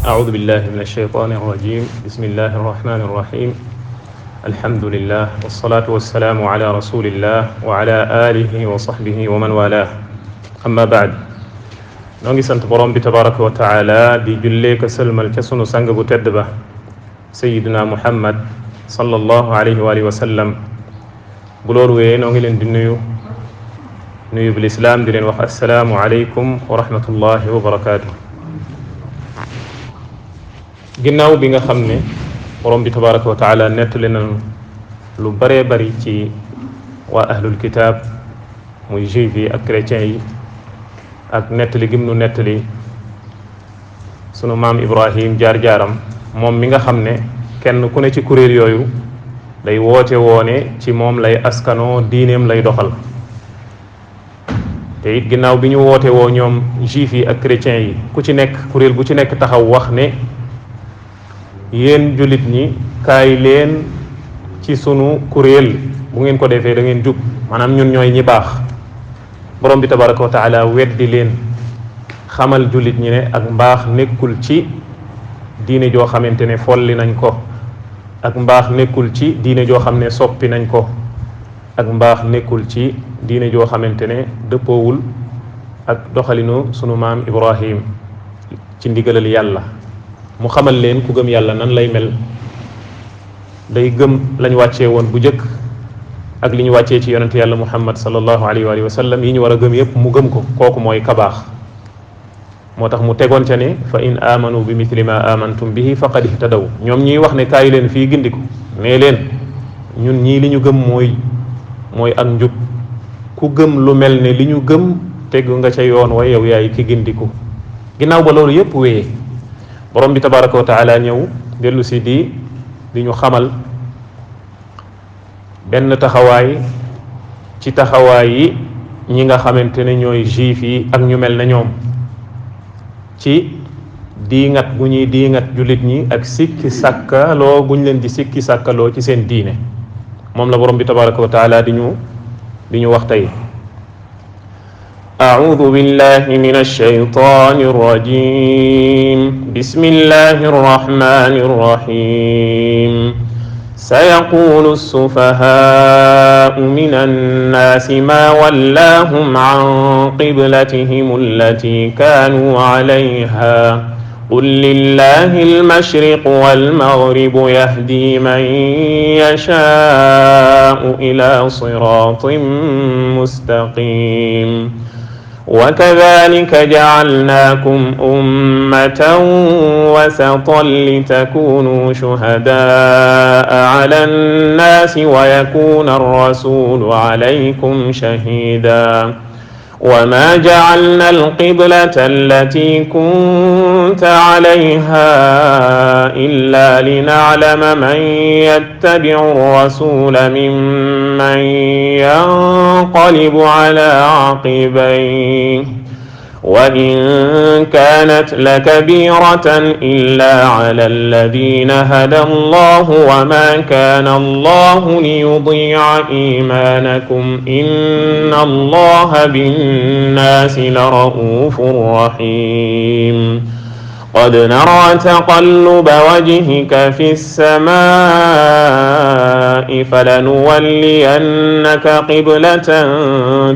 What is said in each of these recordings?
أعوذ بالله من الشيطان الرجيم بسم الله الرحمن الرحيم الحمد لله والصلاة والسلام على رسول الله وعلى آله وصحبه ومن والاه أما بعد نونغي سانت بروم بي تبارك وتعالى دي جولي كسلمال كي سونو سانغ بو تيد با سيدنا محمد صلى الله عليه وآله وسلم بلور وي نونغي لين دي نيو بالإسلام دي لين واخ السلام عليكم ورحمة الله وبركاته ginnaaw bi nga xam ne borom bi tabaraka wa taala nettali na lu bare bari ci waa ahlul kitab muy juif yi ak chrétien yi ak nettali gim nu nettali sunu maam Ibrahim jaar-jaaram moom mi nga xam ne kenn ku ne ci kuréel yooyu day woote woone ci moom lay askanoo diineem lay doxal te it ginnaaw bi ñu woote woo ñoom juif yi ak chrétien yi ku ci nekk kuréel bu ci nekk taxaw wax ne yéen julit ñi kaay leen ci sunu kuréel bu ngeen ko defee da ngeen jub maanaam ñun ñooy ñi baax borom bi tabaraka wa taala weddi leen xamal julit ñi ne ak mbaax nekkul ci diine joo xamante ne folli nañ ko ak mbaax nekkul ci diine joo xam ne soppi nañ ko ak mbaax nekkul ci diine joo xamante ne dëppoowul ak doxalinu sunu maam Ibrahim ci ndigalal yàlla mu xamal leen ku gëm yàlla nan lay mel day gëm lañ wàccee woon bu jëkk ak li ñu wàccee ci yonent yàlla muhammad sallallahu alayhi wa sallam yi ñu war a gëm yépp mu gëm ko kooku mooy kabaax moo tax mu tegoon ca ne fa in amanu bi mithli ma amantum bihi faqad ihtadaw ñoom ñiy wax ne kaay leen fii gindiku nee leen ñun ñii li ñu gëm mooy ak njub ku gëm lu mel ne li ñu gëm tegu nga ca yoon wa yow yaay ki gindiku ginnaaw ba loolu yépp wéyee borom bi tabaraka wa taala ñëw dellu si di ñu xamal benn taxawaay ci taxawaay yi ñi nga xamante ne ñooy juif yi ak ñu mel ne ñoom ci diingat gu ñuy diingat jullit ñi ak sikki sàkkaloo guñ leen di sikki sàkkaloo ci seen diine moom la borom bi tabaraka wa taala di ñu wax tey أعوذ بالله من الشيطان الرجيم بسم الله الرحمن الرحيم سيقول السفهاء من الناس ما ولاهم عن قبلتهم التي كانوا عليها قل لله المشرق والمغرب يهدي من يشاء إلى صراط مستقيم وكذلك جعلناكم أمة وسطا لتكونوا شهداء على الناس ويكون الرسول عليكم شهيدا وما جعلنا القبلة التي كنت عليها إلا لنعلم من يتبع الرسول ممن ينقلب على عقبيه وإن كانت لكبيرة إلا على الذين هدى الله وما كان الله ليضيع إيمانكم إن الله بالناس لرؤوف رحيم قد نرى تقلب وجهك في السماء فلنولينك قبلة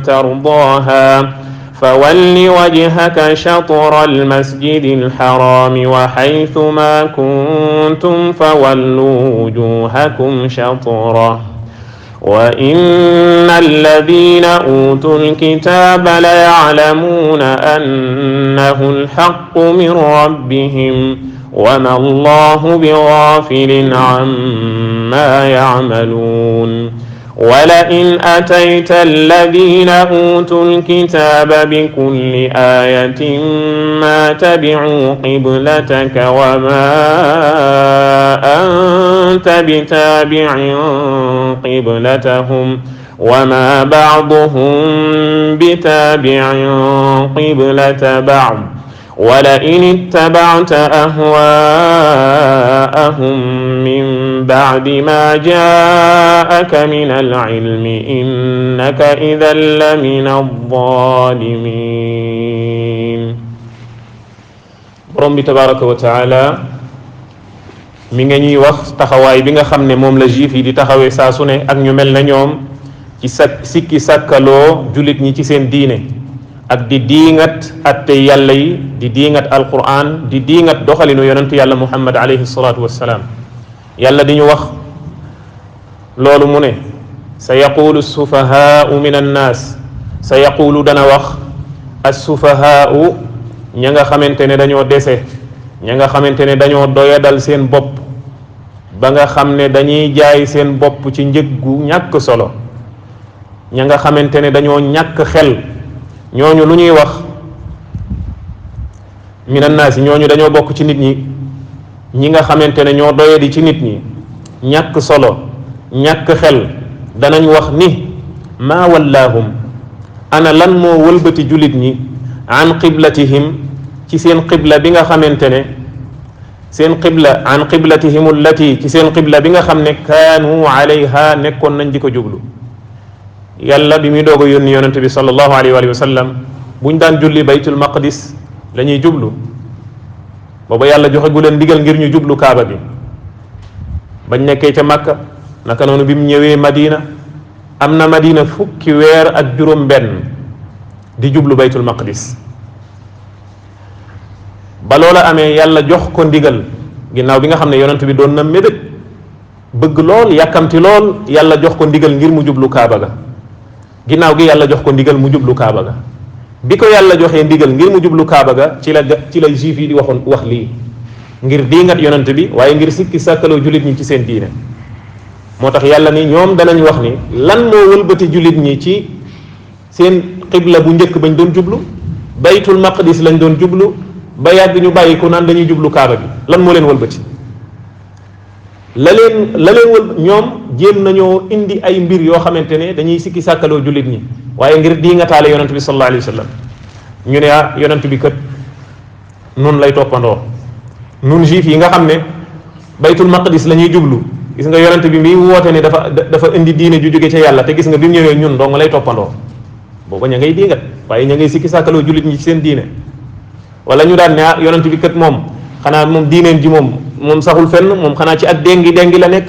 ترضاها فول وجهك شطر المسجد الحرام وحيث ما كنتم فولوا وجوهكم شطره وإن الذين أوتوا الكتاب ليعلمون أنه الحق من ربهم وما الله بغافل عما يعملون ولئن أتيت الذين أوتوا الكتاب بكل آية ما تبعوا قبلتك وما أنت بتابع قبلتهم وما بعضهم بتابع قبلة بعض ولئن اتبعت أهواءهم من بعد ما جاءك من العلم إنك إذا لمن الظالمين borom bi tabaraka wa taala mi nga ñuy wax taxawaay bi nga xam ne moom la juif yi di taxawee saa su ne ak ñu mel na ñoom ci sikki sàkkaloo jullit ñi ci seen diine ak di diingat atte yàlla yi di diingat alquran di diingat doxalinu yonentu yàlla muhammad alayhi salatu wassalaam yàlla di ñu wax loolu mu ne sa yaqulu sufahaau min annaas sa yaqulu dana wax assufahaau ña nga xamante ne dañoo dese ña nga xamante ne dañoo doyadal seen bopp ba nga xam ne dañuy jaay seen bopp ci njëg gu ñàkk solo ña nga xamante ne dañoo ñàkk xel ñooñu lu ñuy wax min annaas ñooñu dañoo bokk ci nit ñi nga xamante ne ñoo doyadi ci nit ñi ñàkk solo ñàkk xel danañ wax ni maa wallaahum ana lan moo wëlbati jullit ñi an qiblatihim ci seen qibla bi nga xamante ne seen qibla an qiblatihim allati ci seen qibla bi nga xam ne kaanu alayha nekkoon nañ di ko jublu yàlla bi muy doog a yónni yonente bi sallallahu alayhi wa sallam buñ daan julli baytul maqdis la ñuy jublu booba yàlla joxe gu leen ndigal ngir ñu jublu kaaba bi bañ nekkee ca Makka naka noonu bi mu ñëwee Madina am na Madina fukki weer ak juróom benn di jublu baytul maqdis ba loola amee yàlla jox ko ndigal ginnaaw bi nga xam ne yonent bi doon na mébét bëgg lool yàkkamti lool yàlla jox ko ndigal ngir mu jublu kaaba ga ginnaaw gi yàlla jox ko ndigal mu jublu kaaba ga bi ko yàlla joxee ndigal ngir mu jublu kaaba ga ci la juif yi di wax lii ngir diingat yonent bi waaye ngir sikki sàkkaloo jullit ñi ci seen diine moo tax yàlla ni ñoom danañ wax ni lan moo wëlbati jullit ñi ci seen xibla bu njëkk bañ doon jublu baytul maqdis lañ doon jublu ba yàgg ñu bàyyi ko naan dañuy jublu kaaba bi lan moo leen wëlbati la leen wël ñoom jéem nañoo indi ay mbir yoo xamante ne dañuy sikki sàkkaloo jullit ñi waaye ngir diingataale yonent bi sallallahu alayhi wa sallam ñu ne yonent bi kat nun lay toppandoo nun juif yi nga xam ne baytul maqdis la ñuy jublu gis nga yonent bi mi woote ne dafa indi diine ju jóge ca yàlla te gis nga bi mu ñëwee ñun dong lay toppandoo booba ña ngay diingat waaye ña ngay sikki sàkkaloo jullit ñi ci seen diine wala ñu daan ne yonent bi kat moom xanaa moom diineen ji moom saxul fenn moom xanaa ci ak déngi la nekk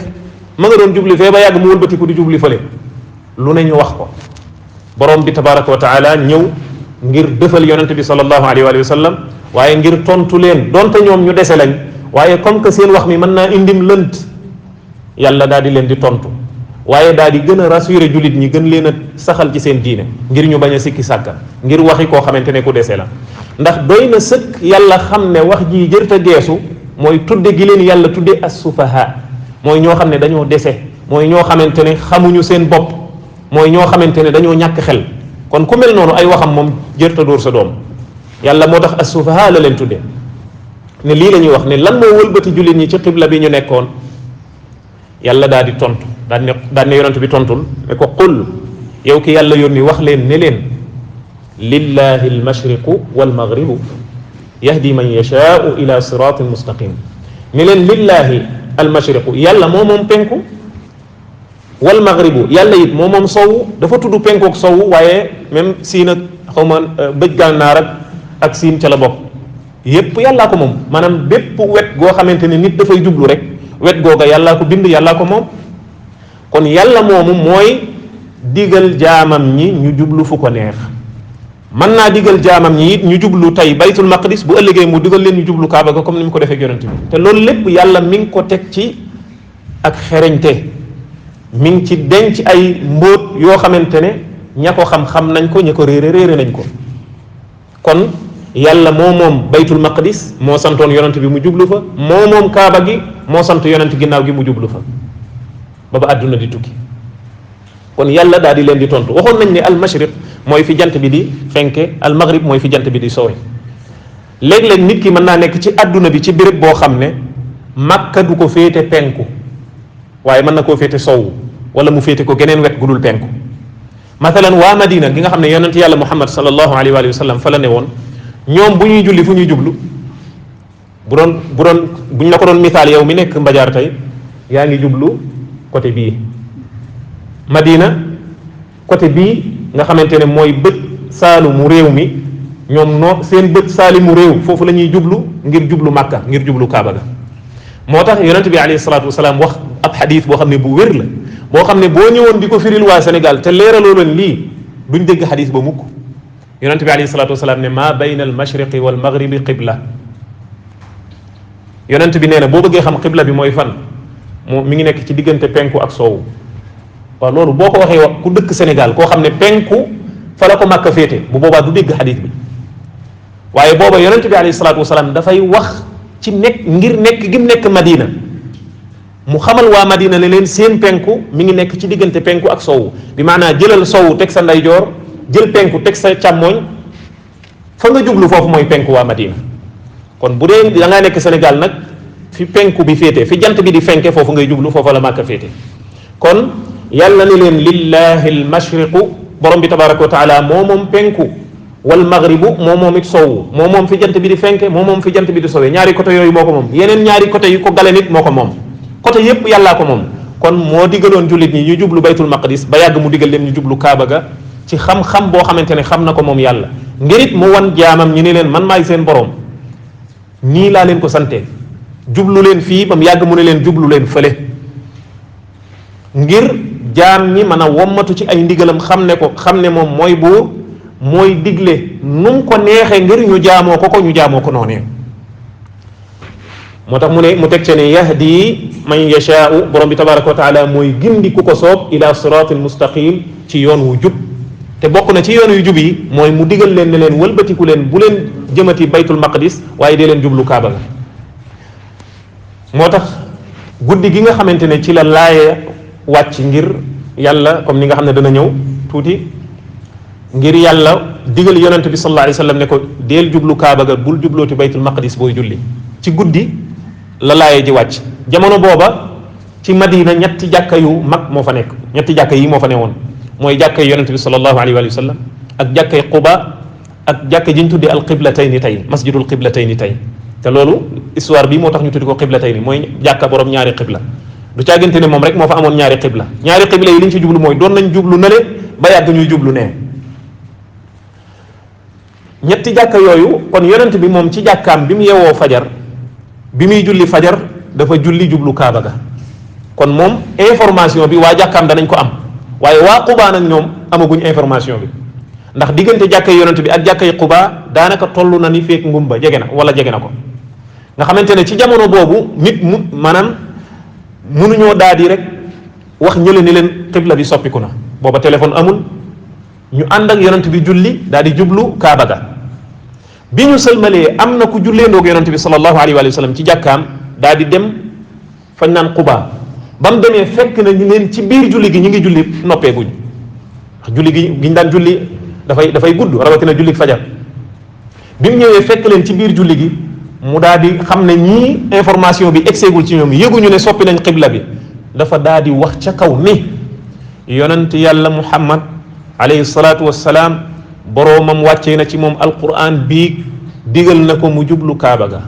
ma nga doon jubli fee ba yàgg mu wëlbatiku di jubli fële lu ne ñu wax ko borom bi tabaraka wa taala ñëw ngir dëfal yonent bi sallallahu alayhi wa sallam waaye ngir tontu leen donte ñoom ñu dese lañ waaye comme que seen wax mi mën naa indim lënt yàlla daal di leen di tontu waaye daal di gën a rassurer jullit ñi gën leen a saxal ci seen diine ngir ñu bañ a sikki sàkka ngir waxi koo xamante ne ku dese la ndax doy na sëkk yàlla xam ne wax ji jërta geesu mooy tudde gi leen yàlla tudde as-sufaha mooy ñoo xam ne dañoo dese mooy ñoo xamante ne xamuñu seen bopp mooy ñoo xamante ne dañoo ñàkk xel kon ku mel noonu ay waxam moom jërta dóor sa doom yàlla moo tax as-sufaha la leen tudde ne lii la ñuy wax ne lan moo wëlbati jullit ñi ci xibla bi ñu nekkoon yàlla daal di tontu daal ne yonent bi tontul ne ko qul yow ki yàlla yónni wax leen ne leen lillahi almashriqu walmaghribu yahdi man yashaau ila siratin mustaqim ne leen lillahi almashriqu yàlla moo moom penku walmaghribu yàlla it moo moom sowu dafa tudd penku ak sowu waaye même siin ak xaw ma bëj gànnaar ak siin ca la bokk yépp yàllaa ko moom maanaam bépp wet goo xamante ne nit dafay jublu rek wet googa yàllaa ko bind yàllaa ko moom kon yàlla moomu mooy digal jaamam ñi ñu jublu fu ko neex mën naa digal jaamam ñi it ñu jublu tey baytul maqdis bu ëllëgee mu digal leen ñu jublu kaaba ga comme ni mu ko defee yonent bi te loolu lépp yàlla mi ngi ko teg ci ak xereñte mi ngi ci denc ay mbóot yoo xamante ne ña ko xam nañ ko ña ko réere nañ ko kon yàlla moo moom baytul maqdis moo santoon yonent bi mu jublu fa moo moom kaaba gi moo sant yonent ginnaaw gi mu jublu fa ba àdduna di tukki kon yàlla daal di leen di tontu waxoon nañ ne al mashriq mooy fi jant bi di fenke al maghrib mooy fi jant bi di sowe léeg-léeg nit ki mën naa nekk ci àdduna bi ci béréb boo xam ne Makka du ko féete penku waaye mën na koo féete sowu wala mu féete ko geneen wet gu dul penku mathalan waa Madina gi nga xam ne yonent yàlla Muhammad sallallahu alayhi wa sallam fa la ne woon ñoom bu ñuy julli fu ñuy jublu bu ñu la ko doon misaal yow mi nekk Mbajaar tey yaa ngi jublu côté bii Madina côté bii nga xamante ne mooy bët saalumu réew mi ñoom noo seen bët saalimu réew foofu la ñuy jublu ngir jublu Makka ngir jublu Kaaba ga moo tax yonente bi alayhi salaatu wasalaam wax ab xadis boo xam ne bu wér la boo xam ne boo ñëwoon di ko firil waa Sénégal te leeraloo leen lii duñ dégg xadis ba mukk yonente bi alayhi salaatu wasalaam ne ma bayna al mashriqi wal maghribi qibla yonent bi nee na boo bëggee xam qibla bi mooy fan moom mi ngi nekk ci diggante penku ak soowu waaw loolu boo ko waxee wax ku dëkk Sénégal koo xam ne penku fa la ko Makka féete bu boobaa du dégg xadis bi waaye booba yonent bi alayhi salaatu wasalaam dafay wax ci nekk ngir nekk gi mu nekk Madina mu xamal waa Madina ne leen seen penku mi ngi nekk ci diggante penku ak soowu bi maanaa jëlal soowu teg sa ndeyjoor jël penku teg sa càmmooñ fa nga jublu foofu mooy penku waa Madina kon bu dee da ngaa nekk Sénégal nag fi penku bi féete fi jant bi di fenke foofu ngay jublu foofu la Makka féete kon yàlla ne leen lillahi al mashriqu borom bi tabaraka wa taala moo moom penku wal maghribu moo moom it sowwu moo moom fi jant bi di fenke moo moom fi jant bi di sowee ñaari côté yooyu moo ko moom yeneen ñaari côté yu ko gale nit moo ko moom côté yépp yàllaa ko moom kon moo digaloon jullit ñi ñu jublu baytul maqdis ba yàgg mu digal leen ñu jublu kaaba ga ci xam-xam boo xamante ne xam na ko moom yàlla ngir it mu wan jaamam ñi ne leen man maay seen borom nii laa leen ko sante jublu leen fii ba mu yàgg mu ne leen jublu leen fële ngir jaam ñi mën a wommatu ci ay ndigalam xam ne ko xam ne moom mooy buur mooy digle nu mu ko neexee ngir ñu jaamoo ko ñu jaamoo ko noonee moo tax mu ne mu teg ce ne yahdi man yashaau borom bi tabaraka wa taala mooy gindi ku ko soob ila siratil mustaqim ci yoon wu jub te bokk na ci yoon yu jub yi mooy mu digal leen ne leen wëlbatiku leen bu leen jëmati baytul maqdis waaye dee leen jublu kaaba ga moo tax guddi gi nga xamante ne ci la laaye wàcc ngir yàlla comme ni nga xam ne dana ñëw tuuti ngir yàlla digal yonent bi sallallahu alayhi wa sallam ne ko deel jublu kaaba ga bul jublooti baytul maqdis booy julli ci guddi la laaye ji wàcc jamono booba ci Madina ñetti jàkka yu mag moo fa nekk ñetti jàkka yi moo fa ne woon mooy jàkka yonent bi sallallahu alayhi wa sallam ak jàkkay Quba ak jàkka ji ñu tuddee al qiblatayni tey masjidul qiblatayni tey te loolu histoire bi moo tax ñu tuddi ko qiblatayni mooy jàkka borom ñaari qibla du caagante ne moom rek moo fa amoon ñaari qibla ñaari qibla yi li ñu ci jublu mooy doon nañ jublu nale ba yàgg ñuy jublu nee ñetti jàkka yooyu kon yonent bi moom ci jàkkaam bi mu yewoo fajar bi muy julli fajar dafa julli jublu kaaba ga kon moom information bi waa jàkkaam danañ ko am waaye waa Quba nag ñoom amaguñ information bi ndax diggante jàkkay yonent bi ak jàkkay Quba daanaka toll na ni feek ngumba jege na wala jege na ko nga xamante ne ci jamono boobu nit mu maanaam mënuñoo daal di rek wax ñële ni leen xibla bi soppiku na booba téléphone amul ñu ànd ak yonent bi julli daal di jublu kaaba ga bi ñu sëlmalee am na ku jullee ndoog yonent bi sallallahu alayhi wa sallam ci jàkkaam daal di dem fañ naan Quba ba mu demee fekk na ñu leen ci biir julli gi ñu ngi julli noppeeguñ ndax julli gi ñu daan julli dafay gudd rawatina julli fajar bi mu ñëwee fekk leen ci biir julli gi mu daal di xam ne ñii information bi egseegul ci ñoom yëguñu ne soppi nañ xibla bi dafa daal di wax ca kaw ni yonent yàlla Muhammad alayhi salaatu wassalaam boroomam wàccee na ci moom alquran bii digal na ko mu jublu kaaba ga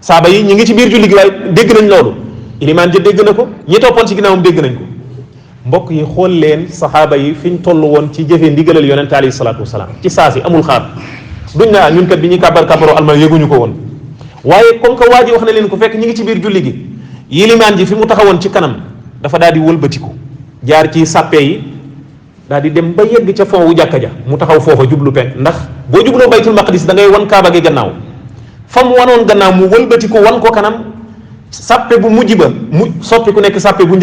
saaba yi ñu ngi ci biir julli gi waaye dégg nañ loolu ilimaan ja dégg na ko ñi toppoon ci ginnaawam dégg nañ ko mbokk yi xool leen saxaaba yi fi ñu toll woon ci jëfee ndigalal yonent alayhi salaatu wasalaam ci saa si amul xaar duñ naa ñun kat bi ñuy kàbbar kàbbaroo almal yëguñu ko woon waaye comme que waa ji wax na leen ko fekk ñi ngi ci biir julli gi ilimaan ji fi mu taxawoon ci kanam dafa daal di wëlbatiku jaar ci sàppe yi daal di dem ba yegg ca fond wu jàkka ja mu taxaw foofa jublu penk ndax boo jubloo baytul maqdis da ngay wan kaaba gi gannaaw fa mu wanoon gannaaw mu wëlbatiku wan ko kanam sàppe bu mujj ba mu soppi ku nekk sàppe bu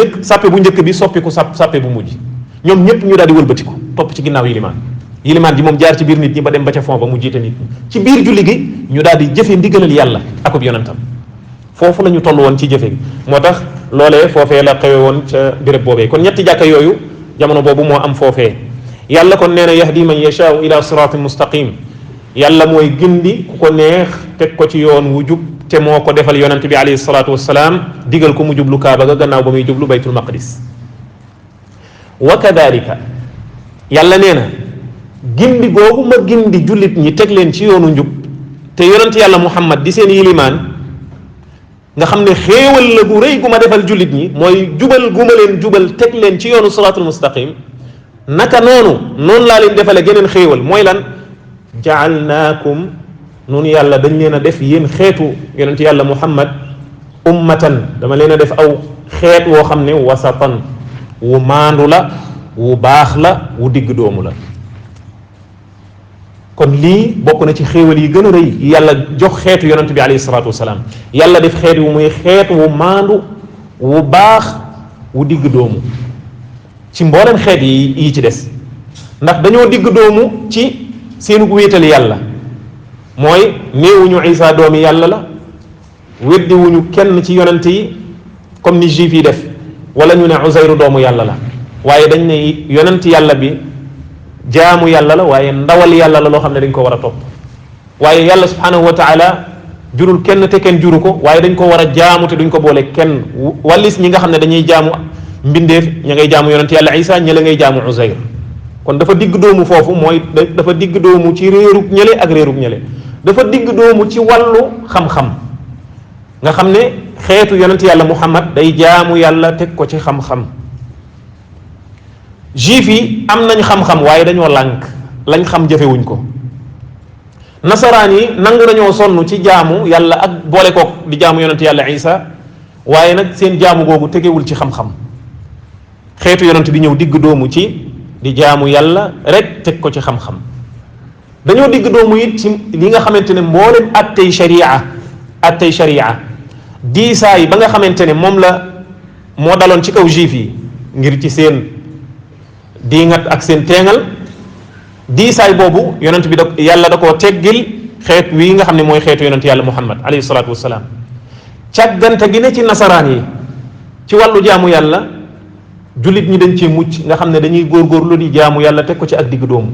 njëkk bi soppi ku sàppe bu mujj ñoom ñëpp ñu daal di wëlbatiku topp ci ginnaaw yilimaan ji moom jaar ci biir nit ñi ba dem ba ca fond ba mu jiite nit ñi ci biir julli gi ñu daal di jëfe ndigalal yàlla akub yonentam foofu la ñu toll woon ci jëfe gi moo tax loolee foofee la xewe woon ca béréb boobee kon ñetti jàkka yooyu jamono boobu moo am foofee yàlla kon nee na yahdi man yashaau ila siratin mustaqim yàlla mooy gindi ku ko neex teg ko ci yoon wu jub te moo ko defal yonent bi alayhi salaatu wassalaam digal ko mu jublu kaaba ga gannaaw ba muy jublu baytul maqdis wa kadalika yàlla nee na gindi googu ma gindi jullit ñi teg leen ci yoonu njub te yonent yàlla muhammad di seen yilimaan nga xam ne xéewal la gu rëy gu ma defal jullit ñi mooy jubal gu ma leen jubal teg leen ci yoonu siraatul mustaqim naka noonu laa leen defale geneen xéewal mooy lan ja'alnaakum nun yàlla dañ leen a def yéen xeetu yonent yàlla muhammad ummatan dama leen a def aw xeet woo xam ne wasatan wu maandu la wu baax la wu digg doomu la. kon lii bokk na ci xéewal yi gën a rëy yàlla jox xeetu yonent bi alayhi salaatu wasalaam yàlla def xeet wu muy xeet wu maandu wu baax wu digg doomu ci mboolem xeet yi ci des ndax dañoo digg doomu ci seenu wéetal yàlla mooy néewuñu Isa doomi yàlla la weddiwuñu kenn ci yonent yi comme ni juif yi def wala ñu ne Uzayru doomu yàlla la waaye dañ ne yonent yàlla bi jaamu yàlla la waaye ndawal yàlla la loo xam ne dañ ko war a topp waaye yàlla subhanahu wa taala jurul kenn te kenn juru ko waaye dañ ko war a jaamu te duñ ko boole kenn wallis ñi nga xam ne dañuy jaamu mbindeef ña ngay jaamu yonent yàlla Isa ñële ngay jaamu Uzayr kon dafa digg doomu foofu mooy dafa digg doomu ci réerug ñële ak réerug ñële dafa digg doomu ci wàllu xam-xam nga xam ne xeetu yonent yàlla Muhammad day jaamu yàlla teg ko ci xam-xam juif yi am nañ xam-xam waaye dañoo lànk lañ xam jëfewuñ ko nasaraan yi nangu nañoo sonn ci jaamu yàlla ak boole kook di jaamu yonent yàlla Isa waaye nag seen jaamu googu tegewul ci xam-xam xeetu yonent bi ñëw digg doomu ci di jaamu yàlla rek teg ko ci xam-xam dañoo digg doomu it ci li nga xamante ne mboolem attey sharia diisaay ba nga xamante ne moom la moo daloon ci kaw juif yi ngir ci seen diingat ak seen teengal diisaay boobu yonent bi yàlla da koo teggil xeet wi nga xam ne mooy xeetu yonent yàlla Muhammad alayhi salaatu wassalaam càggante gi ne ci nasaraan yi ci wàllu jaamu yàlla jullit ñi dañ ci mucc nga xam ne dañuy góorgóorlu di jaamu yàlla teg ko ci ak digg doomu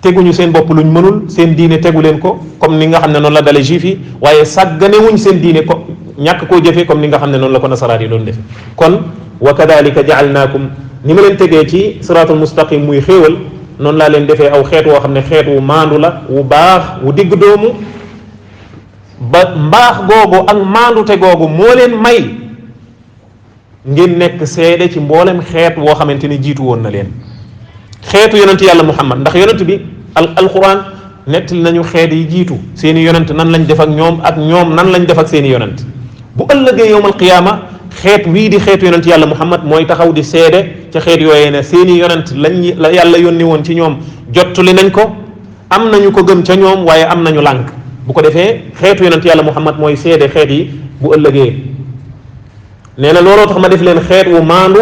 teguñu seen bopp luñ mënul seen diine tegu leen ko comme ni nga xam ne noonu la dale juif yi waaye sàgganewuñ seen diine ko ñàkk koo jëfee comme ni nga xam ne noonu la ko nasaraan yi doon defe kon wa kadalika ja'alnaakum ni ma leen tegee ci siraatul mustaqim muy xéewal noonu laa leen defee aw xeet woo xam ne xeet wu maandu la wu baax wu digg doomu ba mbaax googu ak maandute googu moo leen may ngeen nekk seede ci mboolem xeet woo xamante ni jiitu woon na leen xeetu yonent yàlla Muhammad ndax yonent bi alquran nettali nañu xeet yi jiitu seeni yonent nan lañ def ak ñoom nan lañ def ak seeni yonent bu ëllëgee yowmal qiyaama xeet wii di xeetu yonent yàlla Muhammad mooy taxaw di seede ca xeet yooyee ne seeni yonent lañ la yàlla yónni woon ci ñoom jottali nañ ko am nañu ko gëm ca ñoom waaye am nañu lànk bu ko defee xeetu yonent yàlla Muhammad mooy seede xeet yi bu ëllëgee nee na looloo tax ma def leen xeet wu maandu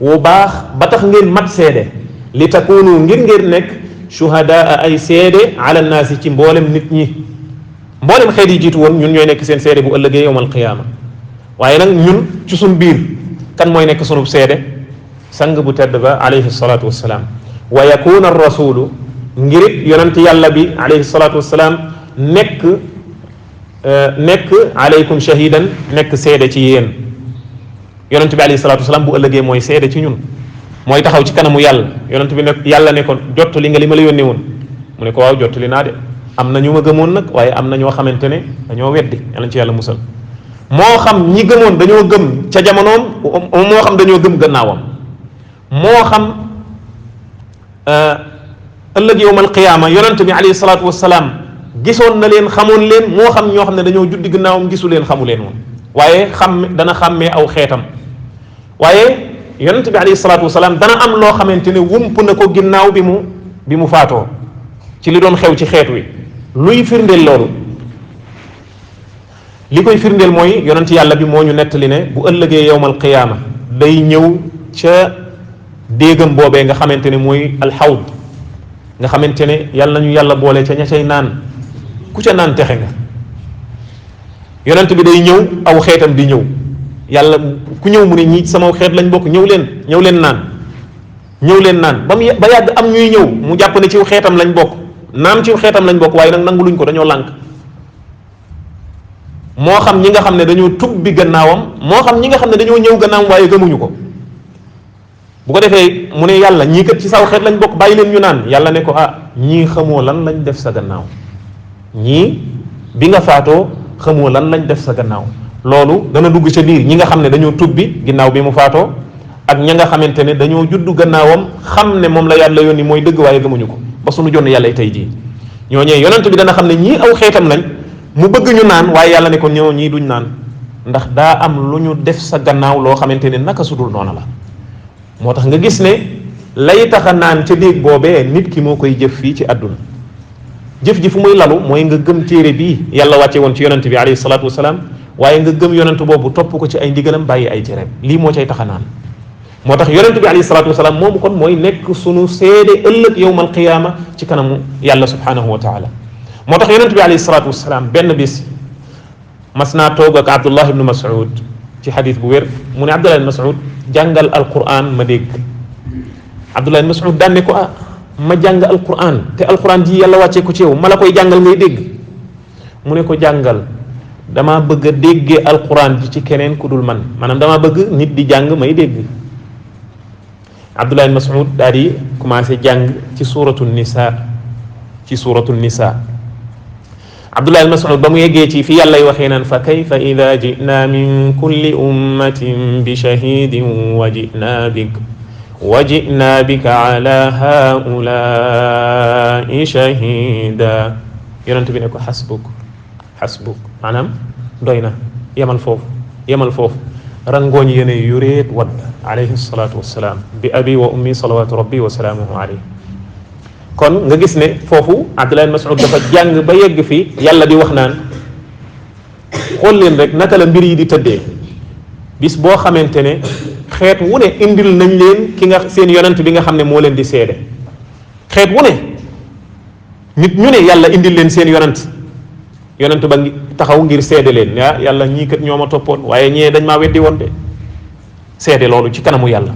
wu baax ba tax ngeen mat seede li takunu ngeen nekk shuhadaa ay seede ala naasi ci mboolem nit ñi mboolem xeet yi jiitu woon ñun ñooy nekk seen seede bu ëllëgee yowmal qiyaama waaye nag ñun ci suñ biir kan mooy nekk sunub seede sang bu tedd ba alayhi salaatu wassalaam wa yakuna rasulu ngirit yonent yàlla bi alayhi salaatu wassalaam nekk alaykum shahidan nekk seede ci yéen yonent bi alayhi salaatu wassalaam bu ëllëgee mooy seede ci ñun mooy taxaw ci kanamu yàlla yonent bi nag yàlla ne ko jottali nga li ma la yónnee woon mu ne ko waaw jottali naa de am na ñu ma gëmoon nag waaye am na ñoo xamante ne dañoo weddi yàlla ci yàlla musal moo xam ñi gëmoon dañoo gëm ca jamonoom moo xam dañoo gëm gannaawam moo xam ëllëg yowmal qiyaama yonent bi alayhi salaatu wassalaam gisoon na leen xamoon leen moo xam ñoo xam ne dañoo juddi gannaawam gisu leen xamu leen woon waaye dana xàmmee aw xeetam waaye yonent bi alayhi salaatu wasalaam dana am loo xamante ne wump na ko ginnaaw bi mu faatoo ci li doon xew ci xeet wi luy firndeel loolu li koy firndeel mooy yonent yàlla bi moo ñu nettali ne bu ëllëgee yowmal qiyaama day ñëw ca déegam boobee nga xamante ne mooy alxawd nga xamante ne yàlla nañu yàlla boole ca ña cay naan ku ca naan texe nga yonent bi day ñëw aw xeetam di ñëw yàlla ku ñëw mu ne ñii sama xeet lañ bokk ñëw leen naan ba yàgg am ñuy ñëw mu jàpp ne ci xeetam lañ bokk naam ci xeetam lañ bokk waaye nag nangu luñ ko dañoo lànk moo xam ñi nga xam ne dañoo tubbi gannaawam moo xam ñi nga xam ne dañoo ñëw gannaawam waaye gëmuñu ko bu ko defee mu ne yàlla ñii kat ci saw xeet lañ bokk bàyyi leen ñu naan yàlla ne ko ñii xamoo lan lañ def sa gannaaw ñii bi nga faatoo xamoo lan lañ def sa gannaaw loolu dana dugg ca biir ñi nga xam ne dañoo tubbi ginnaaw bi mu faatoo ak ña nga xamante ne dañoo juddu gannaawam xam ne moom la yàlla yónni mooy dëgg waaye gëmuñu ko ba suñu jonn yàlla tey jii ñooñee yonent bi dana xam ne ñii aw xeetam lañ mu bëgg ñu naan waaye yàlla ne ko ñoo ñii duñ naan ndax daa am lu ñu def sa gannaaw loo xamante ne naka sudul noona la. moo tax nga gis ne lay tax a naan ca déeg boobee nit ki moo koy jëf fii ci àdduna jëf ji fu muy lalu mooy nga gëm téere bii yàlla wàcce woon ci yonent bi alayhi salaatu wasalaam waaye nga gëm yonent boobu topp ko ci ay ndigalam bàyyi ay tereem lii moo cay tax a naan. moo tax yonent bi alayhi salaatu wasalaam moomu kon mooy nekk sunu seede ëllëg yowmal qiyaama ci kanamu yàlla subhanahu wa taala. moo tax yonent bi alayhi salaatu wasalaam benn bis mas naa toog ak Abdullah ibnu Mas'ud ci xadis bu wér mu ne Abdullah ibnu Mas'ud jàngal Alquran ma dégg. Abdullah ibnu Mas'ud daan ne ko ma jàng Alquran te Alquran ji yàlla wàccee ko ci yow ma la koy jàngal ngay dégg mu ne ko jàngal dama bëgg a déggee Alquran ji ci keneen ku dul man maanaam dama bëgg nit di jàng may dégg. Abdullah ibn Mas'ud daal di commencé jàng ci suuratul Nisaa Abdullah ibn Mas'ud ba mu yeggee ci fi yàllay waxee naan fa kayfa ida ji'na min kulli ummatin bi shahidin wa ji'na bika ala haulaai shahida yonent bi ne ko xasbuk maanaam doy na yemal foofu rangooñ yéene yuréet wadd alayhi salaatu wassalaam bi abi wa ummi salawaatu rabbi wa salaamuhu alayhi. kon nga gis ne foofu Abdullah ibn Mas'ud dafa jàng ba yegg fi yàlla di wax naan xool leen rek naka la mbir yi di tëddee bis boo xamante ne xeet wu ne indil nañ leen ki nga seen yonent bi nga xam ne moo leen di seede xeet wu ne nit ñu ne yàlla indil leen seen yonent ba ngi taxaw ngir seede leen yàlla ñii kat ñoo ma toppoon waaye ñee dañ maa weddi woon de seede loolu ci kanamu yàlla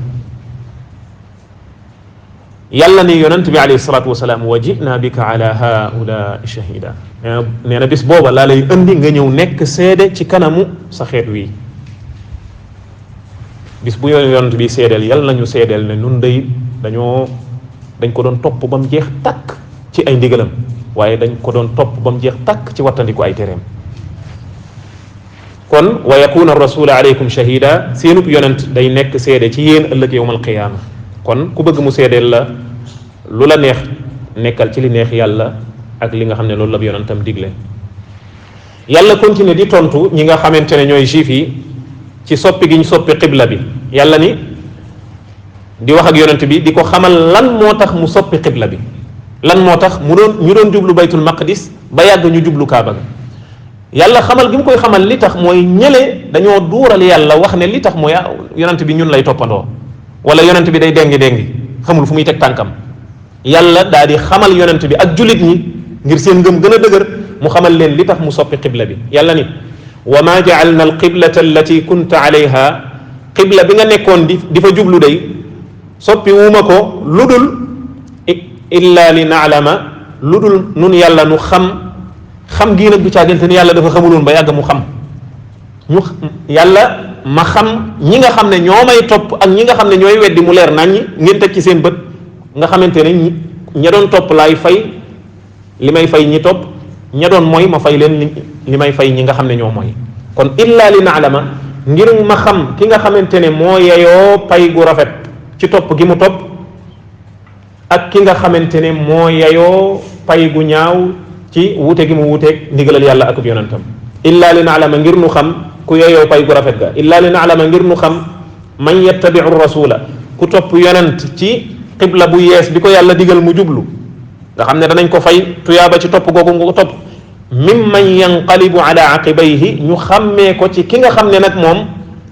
ni yonent bi alayhi salaatu wasalaam wa ji'na bika ala haula shahida nee na bis booba laa lay indi nga ñëw nekk seede ci kanamu sa xeet wi bis bu yonent bi seedeel yàlla nañu seedeel ne nun day dañ ko doon topp ba mu jeex takk ci ay ndigalam waaye dañ ko doon topp ba mu jeex takk ci wattandiku ay tereem. kon wa yakuna rasulu alaykum shahida seenub yonent day nekk seede ci yéen ëllëg yawmal qiyaama kon ku bëgg mu seedeel la lu la neex nekkal ci li neex yàlla ak li nga xam ne loolu la yonentam digle. yàlla continue di tontu ñi nga xamante ne ñooy juif yi ci soppi gi ñu soppi qibla bi yàlla ni di wax ak yonent bi di ko xamal lan moo tax mu soppi qibla bi lan moo tax ñu doon jublu baytul maqdis ba yàgg ñu jublu kaaba ga yàlla xamal gi mu koy xamal li tax mooy ñële dañoo duural yàlla wax ne li tax mooy yonent bi ñun lay toppandoo wala yonent bi day déngi xamul fu muy teg tànkam yàlla daal di xamal yonent bi ak jullit ñi ngir seen ngëm gën a dëgër mu xamal leen li tax mu soppi qibla bi yàlla ni wa ma ja'alna al qiblata allati kunta alayha qibla bi nga nekkoon di fa jublu day soppi wuuma ko lu dul illa li na'lama lu dul nun yàlla nu xam gii nag du caagante ni yàlla dafa xamuloon ba yàgg mu xam yàlla ma xam ñi nga xam ne ñoo may topp ak ñi nga xam ne ñooy weddi mu leer naññi ngeen teg ci seen bët nga xamante ne ña doon topp laay fay li may fay ñi topp ña doon mooy ma fay leen li may fay ñi nga xam ne ñoo mooy kon illa li na'lama ngir ma xam ki nga xamante ne moo yeyoo pay gu rafet ci topp gi mu topp ak ki nga xamante ne moo yeyoo pay gu ñaaw ci wuute gi mu wuuteeg ndigalal yàlla ak yonentam illa li na'lama ngir nu xam ku yeyoo pay gu rafet ga illa li na'lama ngir nu xam man yattabi'u rasula ku topp yonent ci qibla bu yees bi ko yàlla digal mu jublu nga xam ne danañ ko fay tuyaaba ci topp googu nga ko topp mimman yanqalibu ala aqibayhi ñu xàmmee ko ci ki nga xam ne nag moom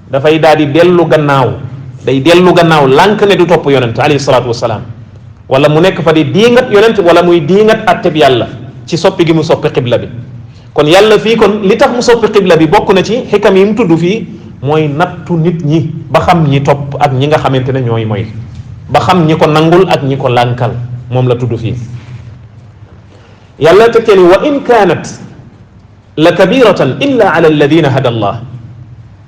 dafay daal di dellu gannaaw lànk ne du topp yonent alayhi salaatu wasalaam wala mu nekk fa di diingat yonent wala muy diingat atteb yàlla ci soppi gi mu soppi qibla bi kon yàlla fii kon li tax mu soppi qibla bi bokk na ci xikam yi mu tudd fii mooy nattu nit ñi ba xam ñi topp ak ñi nga xamante ne ñooy mooy ba xam ñi ko nangul ak ñi ko lànkal moom la tudd fii yàlla tekkee ni wa in kaanat la kabiratan illa ala alladina hada allah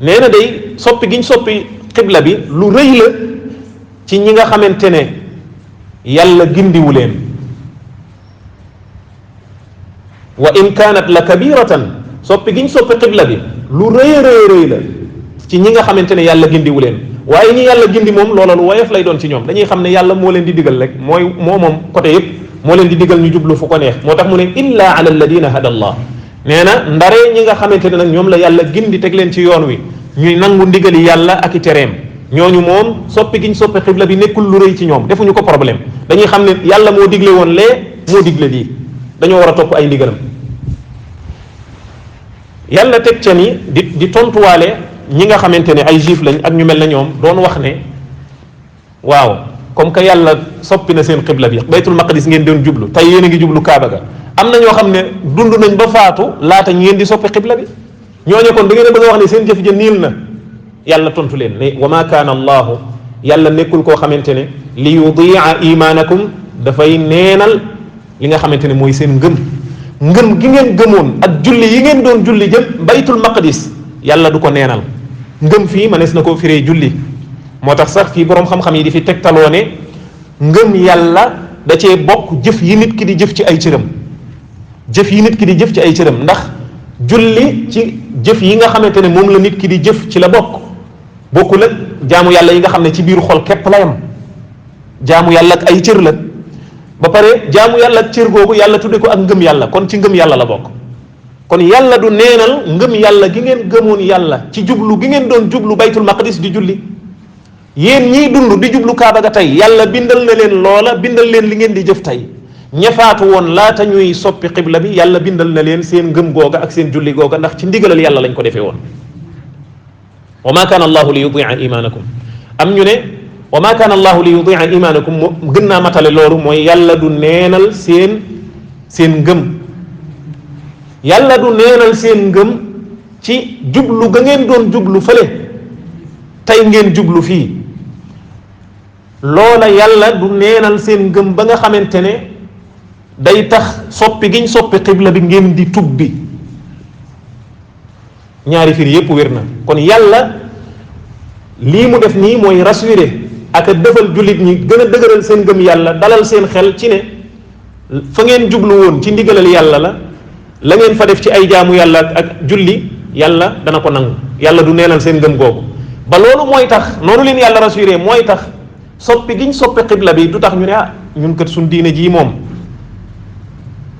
nee na day soppi giñ soppi qibla bi lu rëy la ci ñi nga xamante ne yàlla gindiwu leen wa in kaanat la kabiratan soppi giñ soppi qibla bi lu rëy la ci ñi nga xamante ne yàlla gindiwu leen waaye ñi yàlla gindi moom loola lu woyof lay doon ci ñoom dañuy xam ne yàlla moo leen di digal rek moom côté yëpp moo leen di digal ñu jublu fu ko neex moo tax mu ne illa ala alladina hada allah nee na ndaree ñi nga xamante ne nag ñoom la yàlla gindi teg leen ci yoon wi ñuy nangu ndigali yàlla ak i tereem ñooñu moom soppi giñ soppi xibla bi nekkul lu rëy ci ñoom defuñu ko problème dañuy xam ne yàlla moo digle woon lee moo digle lii dañoo war a topp ay ndigalam yàlla teg ca ni di tontuwaale ñi nga xamante ne ay juif lañ ak ñu mel na ñoom doon wax ne waaw comme que yàlla soppi na seen xibla bi baytul maqdis ngeen doon jublu tey yéen a ngi jublu kaaba ga am na ñoo xam ne dund nañ ba faatu laata ngeen di soppi xibla bi ñooñu kon da ngeen a bëgg a wax ne seen jëf ja niil na yàlla tontu leen ne wa ma kaana allahu yàlla nekkul koo xamante ne li yudia imaanakum dafay neenal li nga xamante ne mooy seen ngëm gi ngeen gëmoon ak julli yi ngeen doon julli jëm baytul maqdis yàlla du ko neenal ngëm fii manees na koo firee julli moo tax sax fii boroom xam-xam yi di fi tegtaloo ne ngëm yàlla da cee bokk jëf yi nit ki di jëf ci ay cëram jëf yi nit ki di jëf ci ay cëram ndax julli ci jëf yi nga xamante ne moom la nit ki di jëf ci la bokkul ak jaamu yàlla yi nga xam ne ci biiru xol képp la yam jaamu yàlla ak ay cër la ba pare jaamu yàlla ak cër googu yàlla tudde ko ak ngëm yàlla kon ci ngëm yàlla la bokk kon yàlla du neenal ngëm yàlla gi ngeen gëmoon yàlla ci jublu gi ngeen doon jublu baytul maqdis di julli yéen ñiy dund di jublu kaaba ga tey yàlla bindal na leen loola bindal leen li ngeen di jëf tey ñafaatu woon laata ñuy soppi xibla bi yàlla bindal na leen seen ngëm googa ak seen julli googa ndax ci ndigalal yàlla lañ ko defee woon wa ma kaana allahu li yudia imaanakum am ñu ne wa ma kaana allahu li yudia imaanakum gën naa matale loolu mooy yàlla du neenal seen ngëm yàlla du neenal seen ngëm ci jublu ga ngeen doon jublu fële tey ngeen jublu fii loola yàlla du neenal seen ngëm ba nga xamante ne day tax soppi giñ soppi xibla bi ngeen di tubbi ñaari firi yépp wér na kon yàlla lii mu def nii mooy rassurer ak a defal jullit ñi gën a dëgëral seen ngëm yàlla dalal seen xel ci ne fa ngeen jublu woon ci ndigalal yàlla la ngeen fa def ci ay jaamu yàlla ak julli yàlla dana ko nangu yàlla du neenal seen ngëm googu ba loolu mooy tax noonu leen yàlla rassuré mooy tax soppi giñ soppi xibla bi du tax ñu ne ñun kat suñ diine jii moom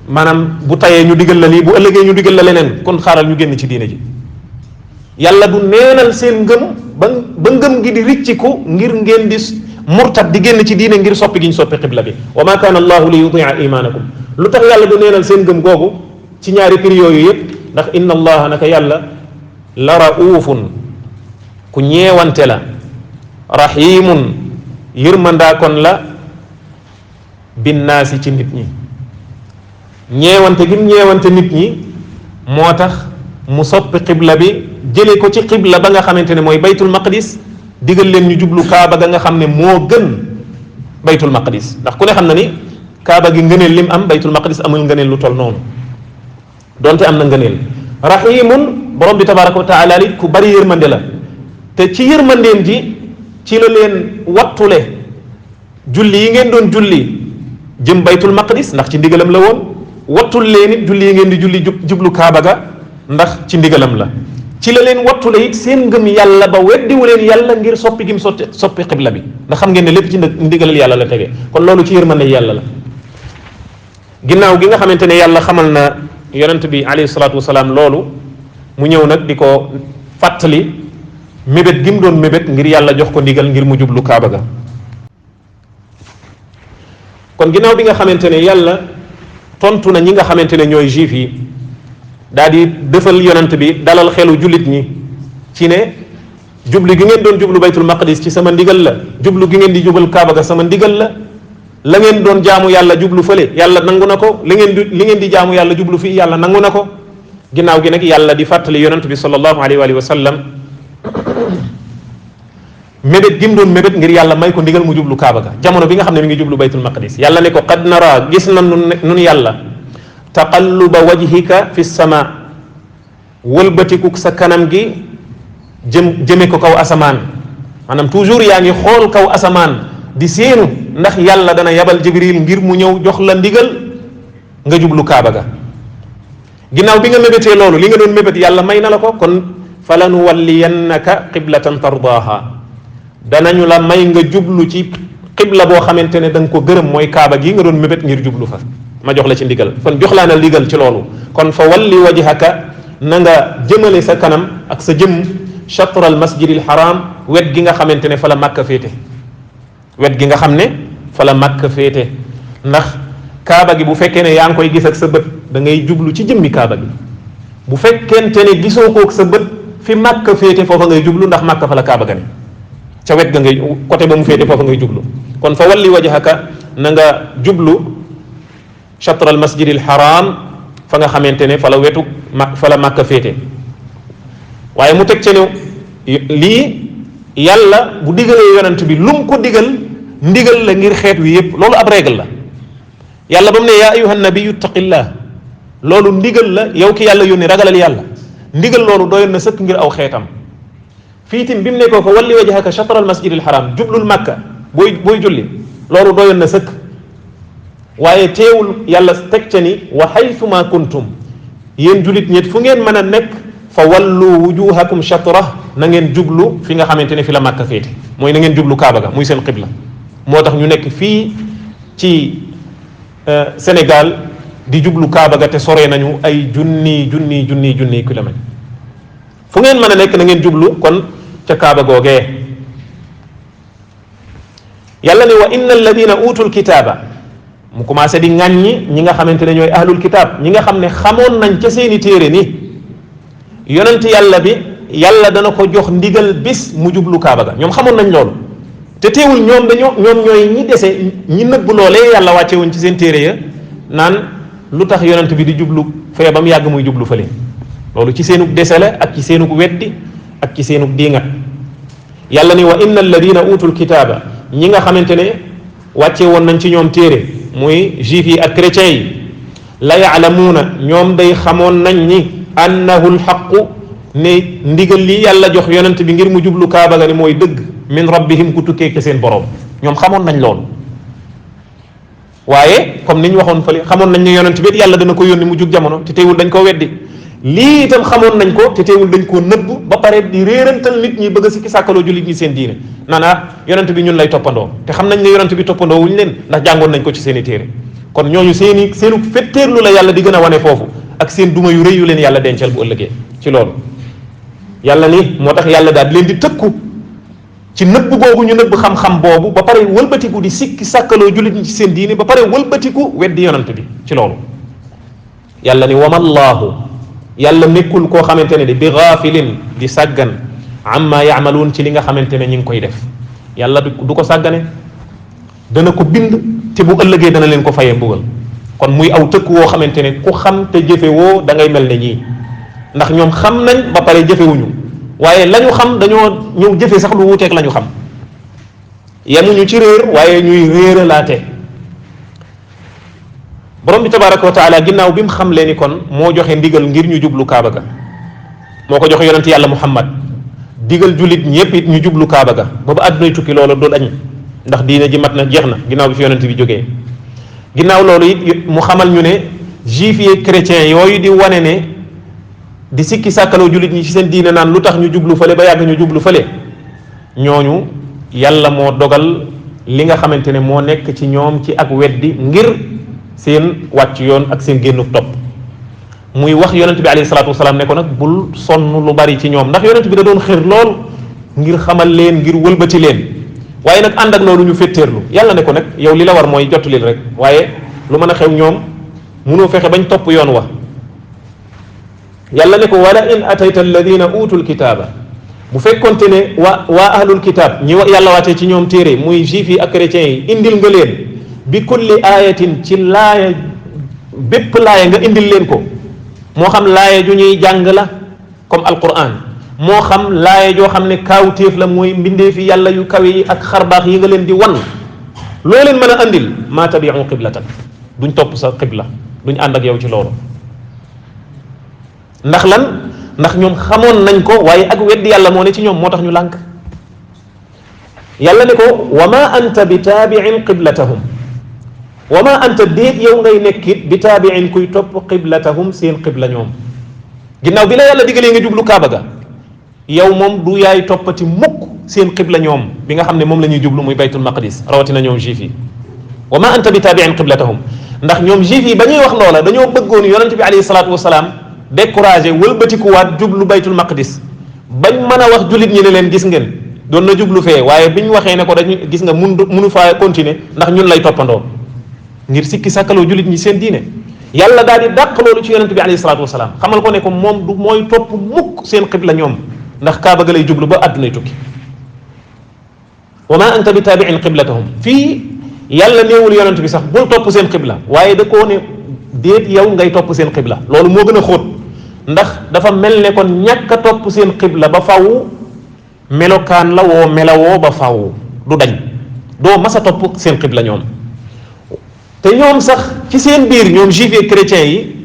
maanaam bu tayee ñu digal la lii bu ëllëgee ñu digal la leneen kon xaaral ñu génn ci diine ji yàlla du neenal seen ngëm ba ngëm gi di ricciku ngir ngeen di murtad di génn ci diine ngir soppi giñ soppi xibla bi wa ma kaana allahu li yudia imaanakum lu tax yàlla du neenal seen ngëm googu ci ñaari prix yooyu yëpp ndax inna allaha naka yàlla la raufun ku ñeewante la rahimun yërmandaa kon la binnaasi ci nit ñi ñeewante gi ñeewante nit ñi moo tax mu soppi xibla bi jëlee ko ci xibla ba nga xamante ne mooy baytul maqdis digal leen ñu jublu kaaba ga nga xam ne moo gën baytul maqdis ndax ku ne xam na ni kaaba gi ngëneel lim am baytul maqdis amul ngëneel lu tol noonu donte am na ngëneel rahimun borom bi tabaraka wa taala li ku bari yërmande la te ci yërmandeem ji ci la leen wattule julli yi ngeen doon julli jëm baytul maqdis ndax ci ndigalam la woon wattul leen it julli yi ngeen di julli jublu kaaba ga ndax ci ndigalam la ci la leen wattule it seen ngëm yàlla ba weddiwu leen yàlla ngir soppi gim soppi xibla bi ndax xam ngeen ne lépp ci ndigalal yàlla la tege kon loolu ci yërmande yàlla la ginnaaw gi nga xamante ne yàlla xamal na yonent bi alayhi salaatu wasalaam loolu mu ñëw nag di ko fàttali mébét gi mu doon mébét ngir yàlla jox ko ndigal ngir mu jublu kaaba ga kon ginnaaw bi nga xamante ne yàlla tontu na ñi nga xamante ne ñooy juif yi daal di defal yonent bi dalal xelu jullit ñi ci ne jublu gi ngeen doon jublu baytul maqdis ci sama ndigal la jublu gi ngeen di jubal kaaba ga sama ndigal la ngeen doon jaamu yàlla jublu fële yàlla nangu na ko li ngeen di jaamu yàlla jublu fii yàlla nangu na ko ginnaaw gi nag yàlla di fàttali yonent bi sallallahu alayhi wa sallam mébét gi mu doon mébét ngir yàlla may ko ndigal mu jublu kaaba ga jamono bi nga xam ne mi ngi jublu baytul maqdis yàlla ne ko qad nara gis na nun yàlla taqalluba wajhika fi sama wëlbatiku sa kanam gi jëme ko kaw asamaan maanaam toujours yaa ngi xool kaw asamaan di séenu ndax yàlla dana yabal jibril ngir mu ñëw jox la ndigal nga jublu kaaba ga ginnaaw bi nga mébétee loolu li nga doon mébét yàlla may na la ko kon falanuwalliyannaka qiblatan tardaaha danañu la may nga jublu ci qibla boo xamante ne da nga ko gërëm mooy kaaba gi nga doon mébét ngir jublu fa ma jox la ci ndigal kon jox laa na ndigal ci loolu kon fa walli wajhaka na nga jëmale sa kanam ak sa jëm chatra al masjidil haram wet gi nga xamante ne fa la Makka féete wet gi nga xam ne fa la Makka féete ndax kaaba gi bu fekkee ne yaa ngi koy gis ak sa bët da ngay jublu ci jëmmi kaaba gi bu fekkente ne gisoo kook sa bët fi Makka féete foofa ngay jublu ndax Makka fa la kaaba ga ne ca wet ga ngay côté ba mu féete foofa ngay jublu kon fa walli wajhaka na nga jublu chatra al masjidil haram fa nga xamante ne fa la wetu fa la Makka féete waaye mu teg ci ne lii yàlla bu digalee yonent bi lu mu ko digal ndigal la ngir xeet wi yépp loolu ab règle la yàlla ba mu ne yaa ayuha nabiyu taqillah loolu ndigal la yow ki yàlla yónni ragalal yàlla ndigal loolu doyoon na sëkk ngir aw xeetam fii tim bi mu ne ko fa walli wajhaka chatra al masjidil haram jublul Makka booy julli loolu doyoon na sëkk waaye teewul yàlla teg ca ni wa haythuma kuntum yéen jullit ñet fu ngeen mën a nekk fa wallu wujuhakum chatra na ngeen jublu fi nga xamante ne fi la Makka féete mooy na ngeen jublu Kaaba ga muy seen qibla moo tax ñu nekk fii ci Sénégal di jublu Kaaba ga te sore nañu ay junni kilomètre fu ngeen mën a nekk na ngeen jublu kon ca Kaaba googee yàlla ne wa inna alladina utul kitaaba mu commencé di ŋàññi ñi nga xamante ne ñooy ahlul kitaab ñi nga xam ne xamoon nañ ca seeni téere ni yonent yàlla bi yàlla dana ko jox ndigal bis mu jublu Kaaba ga ñoom xamoon nañ loolu te teewul ñoom ñooy ñi dese ñi nëbb loolee yàlla wàcce woon ci seen téere ya naan lu tax yonent bi di jublu fee ba mu yàgg muy jublu fële loolu ci seenug dese la ak ci seenug weddi ak ci seenug diingat yàlla ni wa inna alladina utul kitaaba ñi nga xamante ne wàcce woon nañ ci ñoom téere muy juif yi ak chrétiens yi la yaalamuuna ñoom day xamoon nañ ni annahu lxaqu ne ndigal li yàlla jox yonent bi ngir mu jublu Kaaba ga ni mooy dëgg min rabbihim ku tukkee ci seen borom ñoom xamoon nañ loolu waaye comme ni ñu waxoon fële xamoon nañ ne yonent bi yàlla dana ko yónni mu jug jamono te teewul dañ koo weddi lii itam xamoon nañ ko te teewul dañ koo nëbb ba pare di réerantal nit ñi bëgg a sikki sàkkaloo jullit ñi seen diine naan yonent bi ñun lay toppandoo te xam nañ ne yonent bi toppandoo wuñu leen ndax jàngoon nañ ko ci seen i téere kon ñooñu seenu fetteerlu la yàlla di gën a wane foofu ak seen duma yu rëy yu leen yàlla dencal bu ëllëgee ci loolu yàlla ni moo tax yàlla daal di leen di tëkku ci nëbb googu ñu nëbb xam-xam boobu ba pare wëlbatiku di sikki sàkkaloo jullit ñi ci seen diine ba pare wëlbatiku weddi yonent bi ci loolu yàlla ni wamallaahu yàlla nekkul koo xamante ne bi gaafilin di sàggan amma yaamaluun ci li nga xamante ne ñi ngi koy def yàlla du ko sàggane dana ko bind te bu ëllëgee dana leen ko fayee mbugal kon muy aw tëkk woo xamante ne ku xam te jëfe woo da ngay mel ne ñii ndax ñoom xam nañ ba pare jëfewuñu waaye la ñu xam dañoo ñëw jëfe sax lu wuuteeg la ñu xam yemuñu ci réer waaye ñuy réeralaate borom bi tabaraka wa taala ginnaaw bi mu xam leen ni kon moo joxe ndigal ngir ñu jublu Kaaba ga moo ko joxe yonent yàlla Muhammad digal jullit ñëpp it ñu jublu Kaaba ga ba ba àddunay tukki loolu du dañ ndax diine ji mat na jeex na ginnaaw bi fi yonent bi jógee ginnaaw loolu it mu xamal ñu ne juif yi chrétiens yooyu di wane ne di sikki sàkkaloo jullit ñi ci seen diine naan lu tax ñu jublu fële ba yàgg ñu jublu fële ñooñu yàlla moo dogal li nga xamante ne moo nekk ci ñoom ci ak weddi ngir seen wàcc yoon ak seen génnuk topp muy wax yonent bi alayhi salaatu wasalaam ne ko nag bul sonn lu bari ci ñoom ndax yonent bi da doon xër lool ngir xamal leen ngir wëlbati leen waaye nag ànd ak loolu ñu fetteerlu yàlla ne ko nag yow li la war mooy jottulil rek waaye lu mën a xew ñoom munoo fexe bañ topp yoon wa yàlla ne ko wala in atayta alladina utul kitaaba bu fekkonte ne waa ahlul kitaab ñi yàlla waatee ci ñoom téere muy juif yi ak chrétiens yi indil nga leen bi kulli aayatin ci laaya bépp laaya nga indil leen ko moo xam laaya ju ñuy jàng la comme alquran moo xam laaya joo xam ne kaawtéef la mooy mbindee fi yàlla yu kawe yi ak xarbaax yi nga leen di wan loo leen mën a andil maa tabiu qiblatak duñ topp sa qibla duñ ànd ak yow ci loolu ndax lan ndax ñoom xamoon nañ ko waaye ak weddi yàlla moo ne ci ñoom moo tax ñu lànk yàlla ne ko wa ma anta bi taabiin qiblatahum wa ma anta déet yow ngay nekkit bi taabiin kuy topp qiblatahum seen qibla ñoom ginnaaw bi la yàlla digalee nga jublu kaaba ga yow moom du yaay toppati mukk seen qibla ñoom bi nga xam ne moom la ñuy jublu muy baytul maqdis rawatina ñoom juif yi wa ma anta bi taabiin qiblatahum ndax ñoom juif yi ba ñuy wax loola dañoo bëggoon yonente bi alayhi salaatu wasalaam découragé wëlbatikuwaat jublu baytul maqdis bañ mën a wax jullit ñi ne leen gis ngeen doon na jublu fee waaye biñ waxee ne ko dañu gis nga munu faa continuer ndax ñun lay toppandoo ngir sikki sàkkaloo jullit ñi seen diine yàlla daal di dàq loolu ci yonente bi alayhi salaatu wasalaam xamal ko ne ko moom du mooy topp mukk seen qibla ñoom ndax kaaba ga lay jublu ba àddunay tukki wa ma anta bi taabiin qiblatahum fii yàlla néewul yonente bi sax bul topp seen qibla waaye da koo ne déet yow ngay topp seen qibla loolu moo gën a xóot ndax dafa mel ne kon ñàkk a topp seen qibla ba faw melokaan la woo melawoo ba faw du dañ doo mas a topp seen qibla ñoom te ñoom sax ci seen biir ñoom juifs et chrétiens yi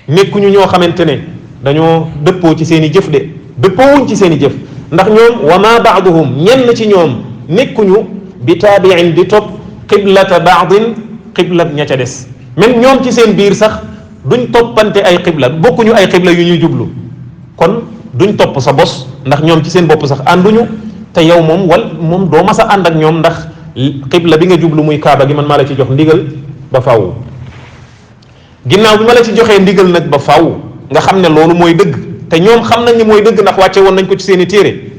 nekkuñu ñoo xamante ne dañoo dëppoo ci seen i jëf de dëppoowuñ ci seen i jëf ndax ñoom wa ma baaduhum ñenn ci ñoom nekkuñu bi taabiin di topp qiblata baadin qibla ña ca des même ñoom ci seen biir sax duñ toppante ay qibla bokkuñu ay qibla yu ñuy jublu kon duñ topp sa bos ndax ñoom ci seen bopp sax ànduñu te yow moom doo mas a ànd ak ñoom ndax qibla bi nga jublu muy kaaba gi man maa la ci jox ndigal ba faw ginnaaw bi ma la ci joxee ndigal nag ba faw nga xam ne loolu mooy dëgg te ñoom xam nañ ni mooy dëgg ndax wàcce woon nañ ko ci seen i téere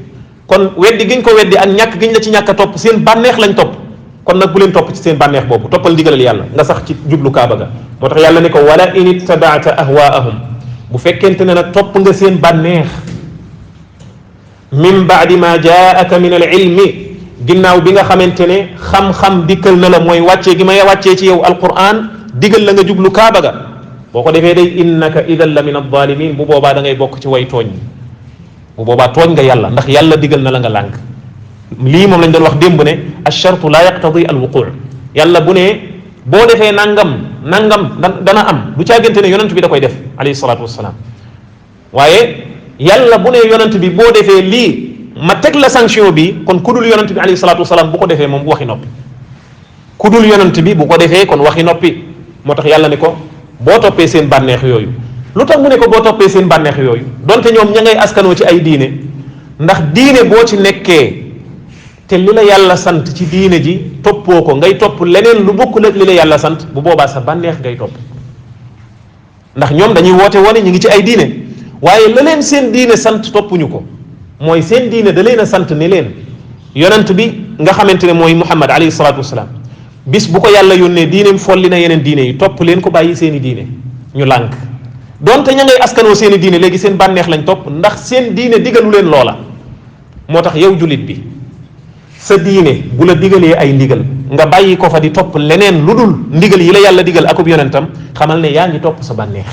kon weddi giñ ko weddi ak ñàkk giñ la ci ñàkk a topp seen bànneex lañ topp kon nag bu leen topp ci seen bànneex boobu toppal ndigalal yàlla nga sax ci jublu kaaba ga moo tax yàlla ne ko wala in ittabaata ahwaahum bu fekkente ne nag topp nga seen bànneex min baadi ma jaaka min al ilmi ginnaaw bi nga xamante ne xam-xam dikkal na la mooy wàccee gi may wàccee ci yow alquran digal la nga jublu kaaba ga boo ko defee day innaka idan la min alzalimin bu boobaa da ngay bokk ci way tooñ bu boobaa tooñ nga yàlla ndax yàlla digal na la nga lànk lii moom lañ doon wax démb ne alchartu la yaqtadi alwuqu yàlla bu ne boo defee nangam dana am du caagante ne yonent bi da koy def alayhi salatu wasalaam waaye yàlla bu ne yonent bi boo defee lii ma teg la sanction bi kon ku dul yonent bi alayhi salatu wasalaam bu ko defee moom waxi noppi ku dul yonent bi bu ko defee kon waxi noppi moo tax yàlla ne ko boo toppee seen bànneex yooyu lu tax mu ne ko boo toppee seen bànneex yooyu donte ñoom ña ngay askanoo ci ay diine ndax diine boo ci nekkee te li la yàlla sant ci diine ji toppoo ko ngay topp leneen lu bokkul ak li la yàlla sant bu boobaa sa bànneex ngay topp ndax ñoom dañuy woote wane ñu ngi ci ay diine waaye la leen seen diine sant toppuñu ko mooy seen diine da leen a sant ne leen yonent bi nga xamante ne mooy Muhammad alayhi salaatu wasalaam bis bu ko yàlla yónnee diineem folli na yeneen diine yi topp leen ko bàyyi seen i diine ñu lànk donte ña ngay askanoo seen i diine léegi seen bànneex lañ topp ndax seen diine digalu leen loola moo tax yow jullit bi sa diine bu la digalee ay ndigal nga bàyyi ko fa di topp leneen lu dul ndigal yi la yàlla digal akub yonentam xamal ne yaa ngi topp sa bànneex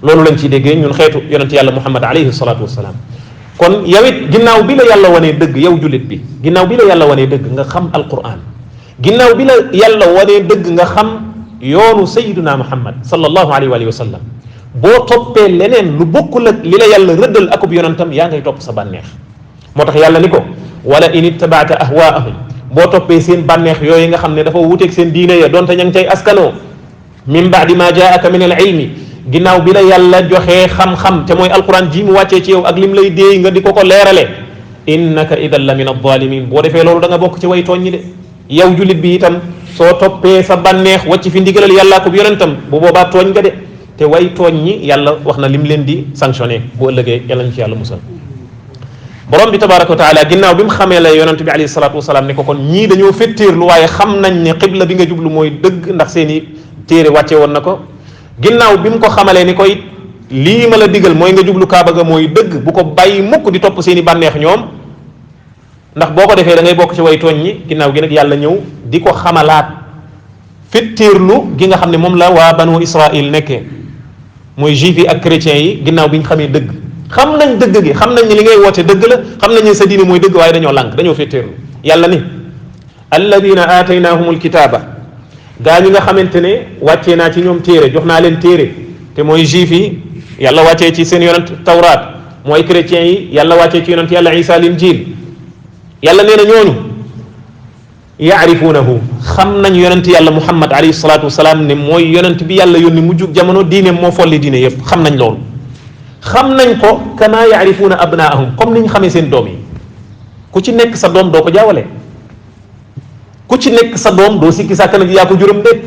loolu lañ ciy déggee ñun xeetu yonent yàlla Muhammad alayhi salaatu wasalaam kon yow it ginnaaw bi la yàlla wanee dëgg yow jullit bi ginnaaw bi la yàlla wanee dëgg nga xam alquran ginnaaw bi la yàlla wanee dëgg nga xam yoonu sayyiduna Muhammad sallallahu alayhi wa sallam boo toppee leneen lu bokkul ak li la yàlla rëddal akub yonentam yaa ngay topp sa bànneex moo tax yàlla ni ko wala in ittabaata ahwaahum boo toppee seen bànneex yooyu nga xam ne dafa wuteeg seen diine ya donte ña ngi cay askanoo min baadi ma jaaka min al ilmi ginnaaw bi la yàlla joxee xam-xam te mooy alquran ji mu wàccee ci yow ak lim lay déey nga di ko leerale innaka idan la min alzalimin boo defee loolu da nga bokk ci way tooñ ñi de yow jullit bi itam soo toppee sa bànneex wàcc fi ndigalal yàllaa ko yonentam bu boobaa tooñ nga de te way tooñ ñi yàlla wax na lim leen di sanctionné bu ëllëgee yàlla ñu ci yàlla musal borom bi tabaraka wa taala ginnaaw bi mu xamee la yonent bi alayhi salatu wasalaam ne ko kon ñii dañoo féttéerlu waaye xam nañ ne xibla bi nga jublu mooy dëgg ndax seen i téere wàcce woon na ko ginnaaw bi mu ko xamalee ni koy lii ma la digal mooy nga jublu kaaba ga mooy dëgg bu ko bàyyi mukk di topp seen i bànneex ñoom ndax boo ko defee da ngay bokk ci way tooñ ñi ginnaaw gi nag yàlla ñëw di ko xamalaat féttéerlu gi nga xam ne moom la waa banu Israil nekkee mooy juif yi ak chrétiens yi ginnaaw bi ñu xamee dëgg xam nañ dëgg gi xam nañ ni li ngay woote dëgg la xam nañ ne sa diine mooy dëgg waaye dañoo lànk dañoo féttéerlu yàlla ni alladina aataynahum alkitaaba gaa ñi nga xamante ne wàccee naa ci ñoom téere jox naa leen téere te mooy juif yi yàlla wàccee ci seen yonent tawraat mooy chrétiens yi yàlla wàccee ci yonent yàlla isa linjil yàlla nee na ñooñu yaarifuunahu xam nañ yonent yàlla muhammad alayhi salaatu wasalaam ne mooy yonent bi yàlla yónni mujjug jamono diine moo folli diine yépp xam nañ loolu xam nañ ko kama yaarifuuna abnaahum comme ni ñu xamee seen doom yi ku ci nekk sa doom doo ko jaawale, ku ci nekk sa doom doo sikki sàkk nag yaa ko juróom déet.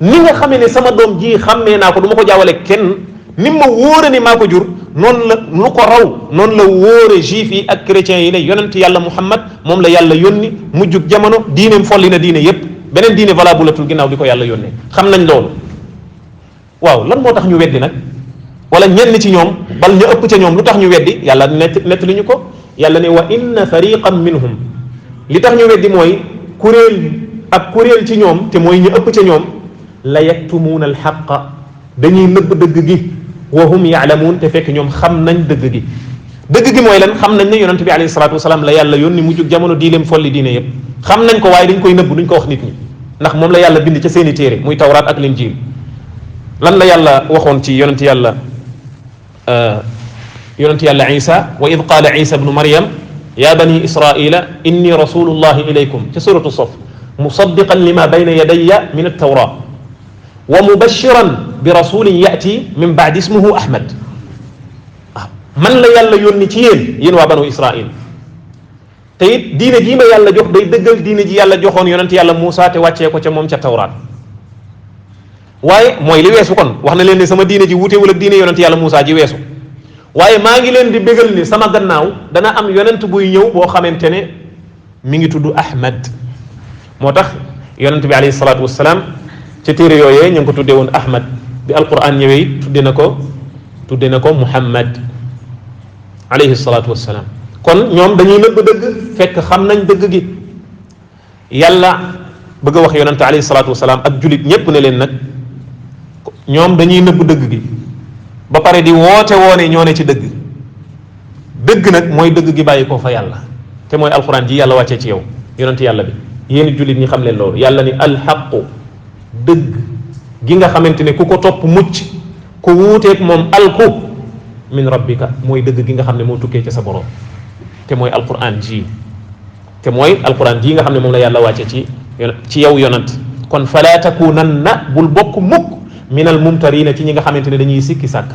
ni nga xamee ne sama doom ji xàmmee naa ko du ma ko jaawale kenn, ni ma wóore ni maa ko jur, noonu la lu ko raw noonu la wóore juif yi ak chrétiens yi ne yonent yàlla Muhammad moom la yàlla yónni mujjug jamono, diineem folli na diine yépp, beneen diine valable atul ginnaaw bi ko yàlla yónnee. xam nañ loolu. waaw lan moo tax ñu weddi nag, wala ñenn ci ñoom bal ñu ëpp ca ñoom lu tax ñu weddi? yàlla nett li ñu ko, yàlla ne wa inna fariqan minhum, li tax ñu weddi mooy kuréel ci ñoom, te mooy ñu ëpp ca ñoom, la yaktumuuna alxaqa, dañuy nëbb dëgg gi, wa hum yaalamuun, te fekk ñoom xam nañ dëgg gi. dëgg gi mooy lan? xam nañ ne yonent bi alayhi salaatu wasalaam la yàlla yónni mujjug jamono, diineem folli diine yépp xam nañ ko, waaye dañ koy nëbb, duñ ko wax nit ñi, ndax moom la yàlla bind ca seeni téere muy tawraat ak linjiil. lan la yàlla waxoon ci yonent yàlla isa, wa id qaala isa bnu maryam ya bani israila inni rasulullahi ilaykum ca suratu saf musaddiqan lima bayna yadayya min altawra wa mubashiran bi rasulin yati min baadi ismuhu ahmad. man la yàlla yónni ci yéen waa banu israil, te it diine jii ma yàlla jox day dëggal diine ji yàlla joxoon yonent yàlla Muusa te wàccee ko ca moom ca tawraat. waaye mooy li weesu, kon wax na leen ne sama diine ji wuutewul ak diine yonent yàlla Muusa ji weesu, waaye maa ngi leen di bégal ni sama gannaaw dana am yonent buy ñëw boo xamante ne mi ngi tudd Ahmad. moo tax yonent bi alayhi salaatu wassalaam ca téere yooyee ñu ngi ko tuddee woon Ahmad, bi alquran ñëwee it tudde na ko Muhammad alayhi salaatu wassalaam. kon ñoom dañuy nëbb dëgg fekk xam nañ dëgg gi. yàlla bëgg a wax yonent alayhi salaatu wassalaam ak julit ñépp ne leen nag ñoom dañuy nëbb dëgg gi ba pare di woote woone ñoo ne ci dëgg. dëgg nag mooy dëgg gi bàyyi koo fa yàlla, te mooy alquran ji yàlla wàccee ci yow yonent yàlla bi. yéen jullit ñi xam leen loolu. yàlla ni alxaqu, dëgg gi nga xamante ne ku ko topp mucc, ku wuuteeg moom alku, min rabbika, mooy dëgg gi nga xam ne moo tukkee ca sa borom, te mooy alquran ji. te mooy alquran ji nga xam ne moom la yàlla wàcce ci yow yonant. kon fala takunanna, bul bokk mukk min al mumtarina, ci ñi nga xamante ne dañuy sikki sàkk.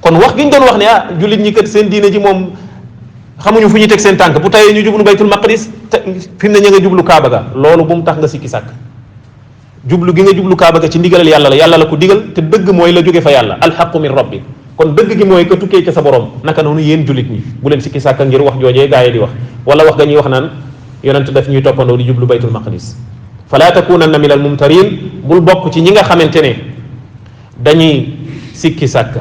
kon wax gi ñu doon wax ne jullit ñi kat seen diine ji moom xamuñu fu ñuy teg seen tànk, bu tayee ñu jublu baytul maqdis te fi mu ne ñu nga jublu kaaba ga, loolu bu mu tax nga sikki sàkk. jublu gi nga jublu kaaba ga ci ndigalal yàlla la ko digal, te dëgg mooy la jóge fa yàlla, alxaqu min rabbi. kon dëgg gi mooy ka tukkee ca sa borom. naka noonu yéen jullit ñi bu leen sikki sàkk ngir wax joojee gaa yi di wax, wala wax ga ñuy wax naan yonent daf ñuy toppandoo di jublu baytul maqdis. fala takunanna min al mumtarin, bul bokk ci ñi nga xamante ne dañuy sikki sàkk.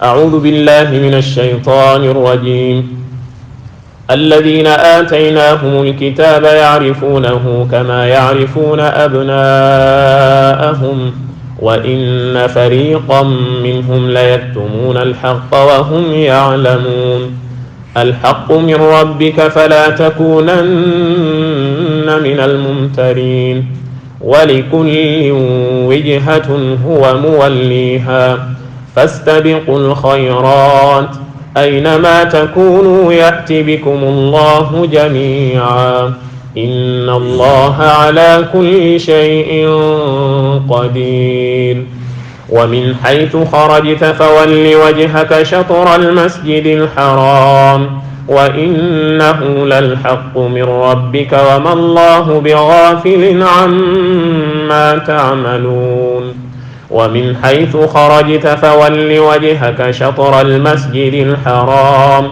أعوذ بالله من الشيطان الرجيم الذين آتيناهم الكتاب يعرفونه كما يعرفون أبناءهم وإن فريقا منهم ليكتمون الحق وهم يعلمون الحق من ربك فلا تكونن من الممترين ولكل وجهة هو موليها فاستبقوا الخيرات أينما تكونوا يأت بكم الله جميعا إن الله على كل شيء قدير ومن حيث خرجت فول وجهك شطر المسجد الحرام وإنه للحق من ربك وما الله بغافل عما تعملون ومن حيث خرجت فول وجهك شطر المسجد الحرام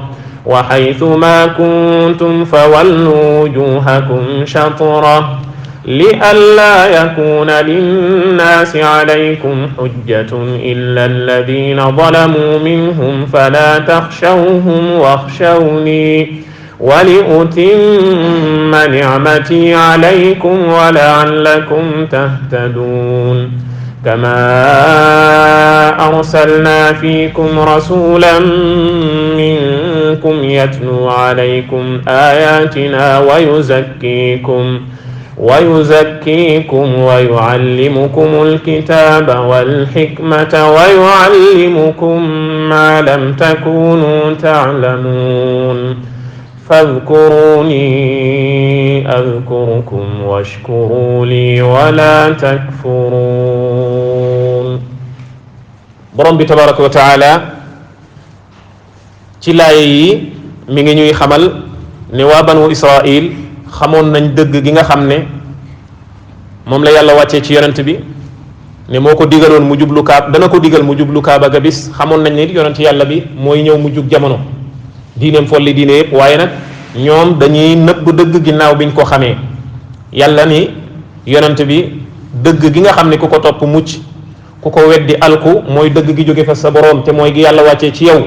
وحيث ما كنتم فولوا وجوهكم شطره لئلا يكون للناس عليكم حجة إلا الذين ظلموا منهم فلا تخشوهم واخشوني ولأتم نعمتي عليكم ولعلكم تهتدون كما أرسلنا فيكم رسولا منكم يتلو عليكم آياتنا ويزكيكم ويعلمكم الكتاب والحكمة ويعلمكم ما لم تكونوا تعلمون فاذكروني أذكركم واشكروا لي ولا تكفرون. borom bi tabaraka wa taala ci laay yi mi ngi ñuy xamal ne waa banu Israil xamoon nañ dëgg gi nga xam ne moom la yàlla wàccee ci yonent bi ne moo ko digaloon mu jublu kaab dana ko digal mu jublu kaaba ga bis xamoon nañ ne yonent yàlla bi mooy ñëw mu jug jamono diineem folli diine yëpp waaye nag ñoom dañuy nëbb dëgg ginnaaw biñ ko xamee yàlla ni yonent bi dëgg gi nga xam ne ku ko topp mucc ku ko weddi alku mooy dëgg gi jóge fa sa boroom te mooy gi yàlla wàccee ci yow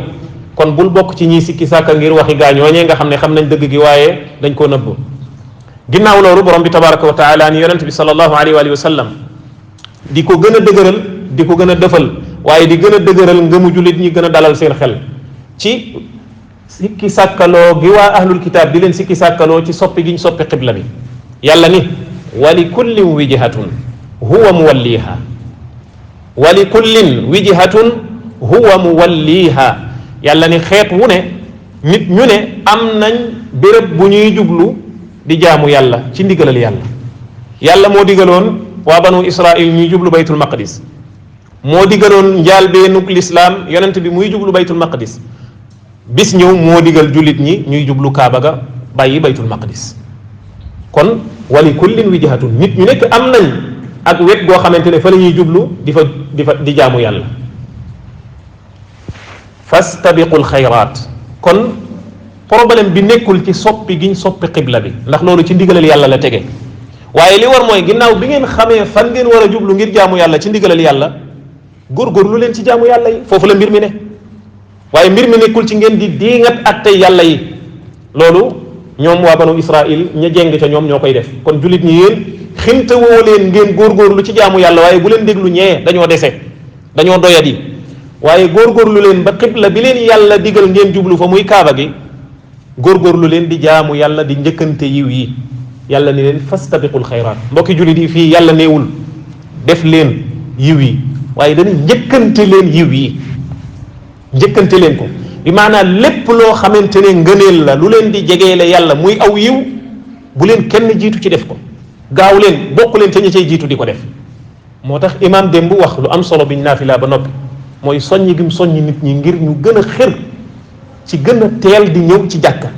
kon bul bokk ci ñiy sikki sàkka ngir waxi gaañooñee nga xam ne xam nañ dëgg gi waaye dañ koo nëbb ginnaaw loolu borom bi tabaraka wa taala ni yonent bi sallallahu alayhi wa sallam di ko gën a dëgëral di ko gën a dëfal waaye di gën a dëgëral ngëmu jullit ñi gën a dalal seen xel ci sikki sàkkaloo gi waa ahlul kitaab di leen sikki sàkkaloo ci soppi giñ soppi xibla bi yàlla ni wa li kullin wijhatun huwa muwalliha wa li kullin wijhatun huwa muwalliha yàlla ni xeet wu ne nit ñu ne am nañ béréb bu ñuy jublu di jaamu yàlla ci ndigalal yàlla yàlla moo digaloon waa banu Israil ñuy jublu baytul maqdis moo digaloon njaal beenug lislaam yonent bi muy jublu baytul maqdis bis ñëw moo digal jullit ñi ñuy jublu kaaba ga bàyyi baytul maqdis kon wali kullin wijhatun nit ñu nekk am nañ ak wet goo xamante ne fa la ñuy jublu di jaamu yàlla fastabiqul xayraat kon problème bi nekkul ci soppi giñ soppi xibla bi ndax loolu ci ndigalal yàlla la tege waaye li war mooy ginnaaw bi ngeen xamee fan ngeen war a jublu ngir jaamu yàlla ci ndigalal yàlla góorgóorlu leen ci jaamu yàlla yi foofu la mbir mi ne waaye mbir mi nekkul ci ngeen di diingat ak tey yàlla yi loolu ñoom waa banu Israil ña jéng ca ñoom ñoo koy def kon jullit ñi yéen xinta woo leen ngeen góorgóorlu ci jaamu yàlla waaye bu leen déglu ñee dañoo dese dañoo doyadi waaye góorgóorlu leen ba xibla bi leen yàlla digal ngeen jublu fa muy kaaba gi góorgóorlu leen di jaamu yàlla di njëkkante yiw yi yàlla ni leen fastabiqul xayraat mbokki jullit yi fii yàlla neewul def leen yiw yi waaye dañuy njëkkante leen yiw yi njëkkante leen ko bi maanaam lépp loo xamante ne ngëneel la lu leen di jegeele yàlla muy aw yiw bu leen kenn jiitu ci def ko gaaw leen bokk leen ca ña cay jiitu di ko def moo tax imaam démb wax lu am solo biñ naafila ba noppi mooy soññi gim soññi nit ñi ngir ñu gën a xër ci gën a teel di ñëw ci jàkka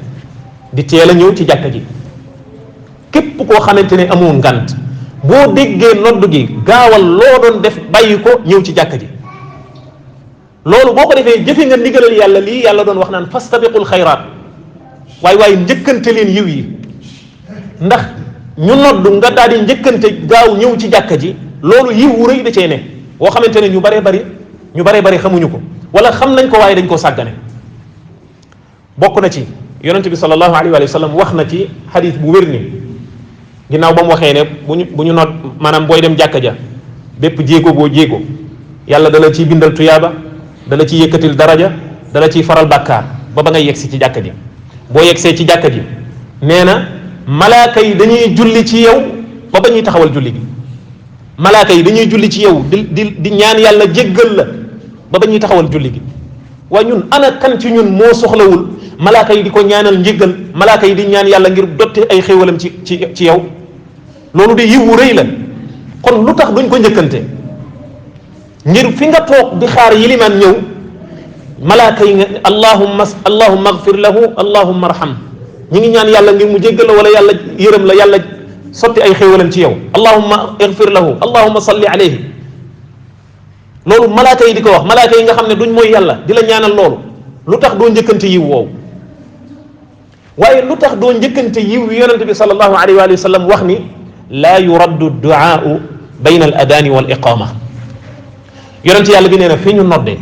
di teel a ñëw ci jàkka ji képp koo xamante ne amoo ngant boo déggee nodd gi gaawal loo doon def bàyyi ko ñëw ci jàkka ji loolu boo ko defee jëfe nga ndigalal yàlla lii yàlla doon wax naan fastabiqul xayraat waaye njëkkante leen yiw yi ndax ñu nodd nga daal di njëkkante gaaw ñëw ci jàkka ji loolu yiw wu rëy da cee ne boo xamante ne ñu baree bari xamuñu ko wala xam nañ ko waaye dañ koo sàggane bokk na ci yonente bi sallallahu alayhi wa sallam wax na ci xadis bu wér ni ginnaaw ba mu waxee ne bu ñu nodd maanaam booy dem jàkka ja bépp jéego boo jéego yàlla dala ciy bindal tuyaaba dala ciy yëkkatil daraja dala ciy faral bàkkaar ba ngay yegsi ci jàkka ji boo yegsee ci jàkka ji nee na malaaka yi dañuy julli ci yow ba ñuy taxawal julli gi malaaka yi dañuy julli ci yow di ñaan yàlla jéggal la ba ñuy taxawal julli gi waaye ñun ana kan ci ñun moo soxlawul malaaka yi di ko ñaanal njéggal malaaka yi di ñaan yàlla ngir dotti ay xéewalam ci yow loolu de yiwu rëy la kon lu tax duñ ko njëkkante ngir fi nga toog di xaar yilimaan ñëw malaaka yi nga allahumma agfir lahu allahumma arham ñi ngi ñaan yàlla ngir mu jéggal la wala yàlla yërëm la yàlla sotti ay xéewalam ci yow allahumma agfir lahu allahumma salli alayhi loolu malaaka yi di ko wax malaaka yi nga xam ne duñ mooy yàlla di la ñaanal loolu lu tax doo njëkkante yiw woowu waaye lu tax doo njëkkante yiw yi yonente bi sallallahu alayhi wa sallam wax ni laa yuraddu duaau bayna al adani wal iqama yonente yàlla bi nee na fi ñu noddee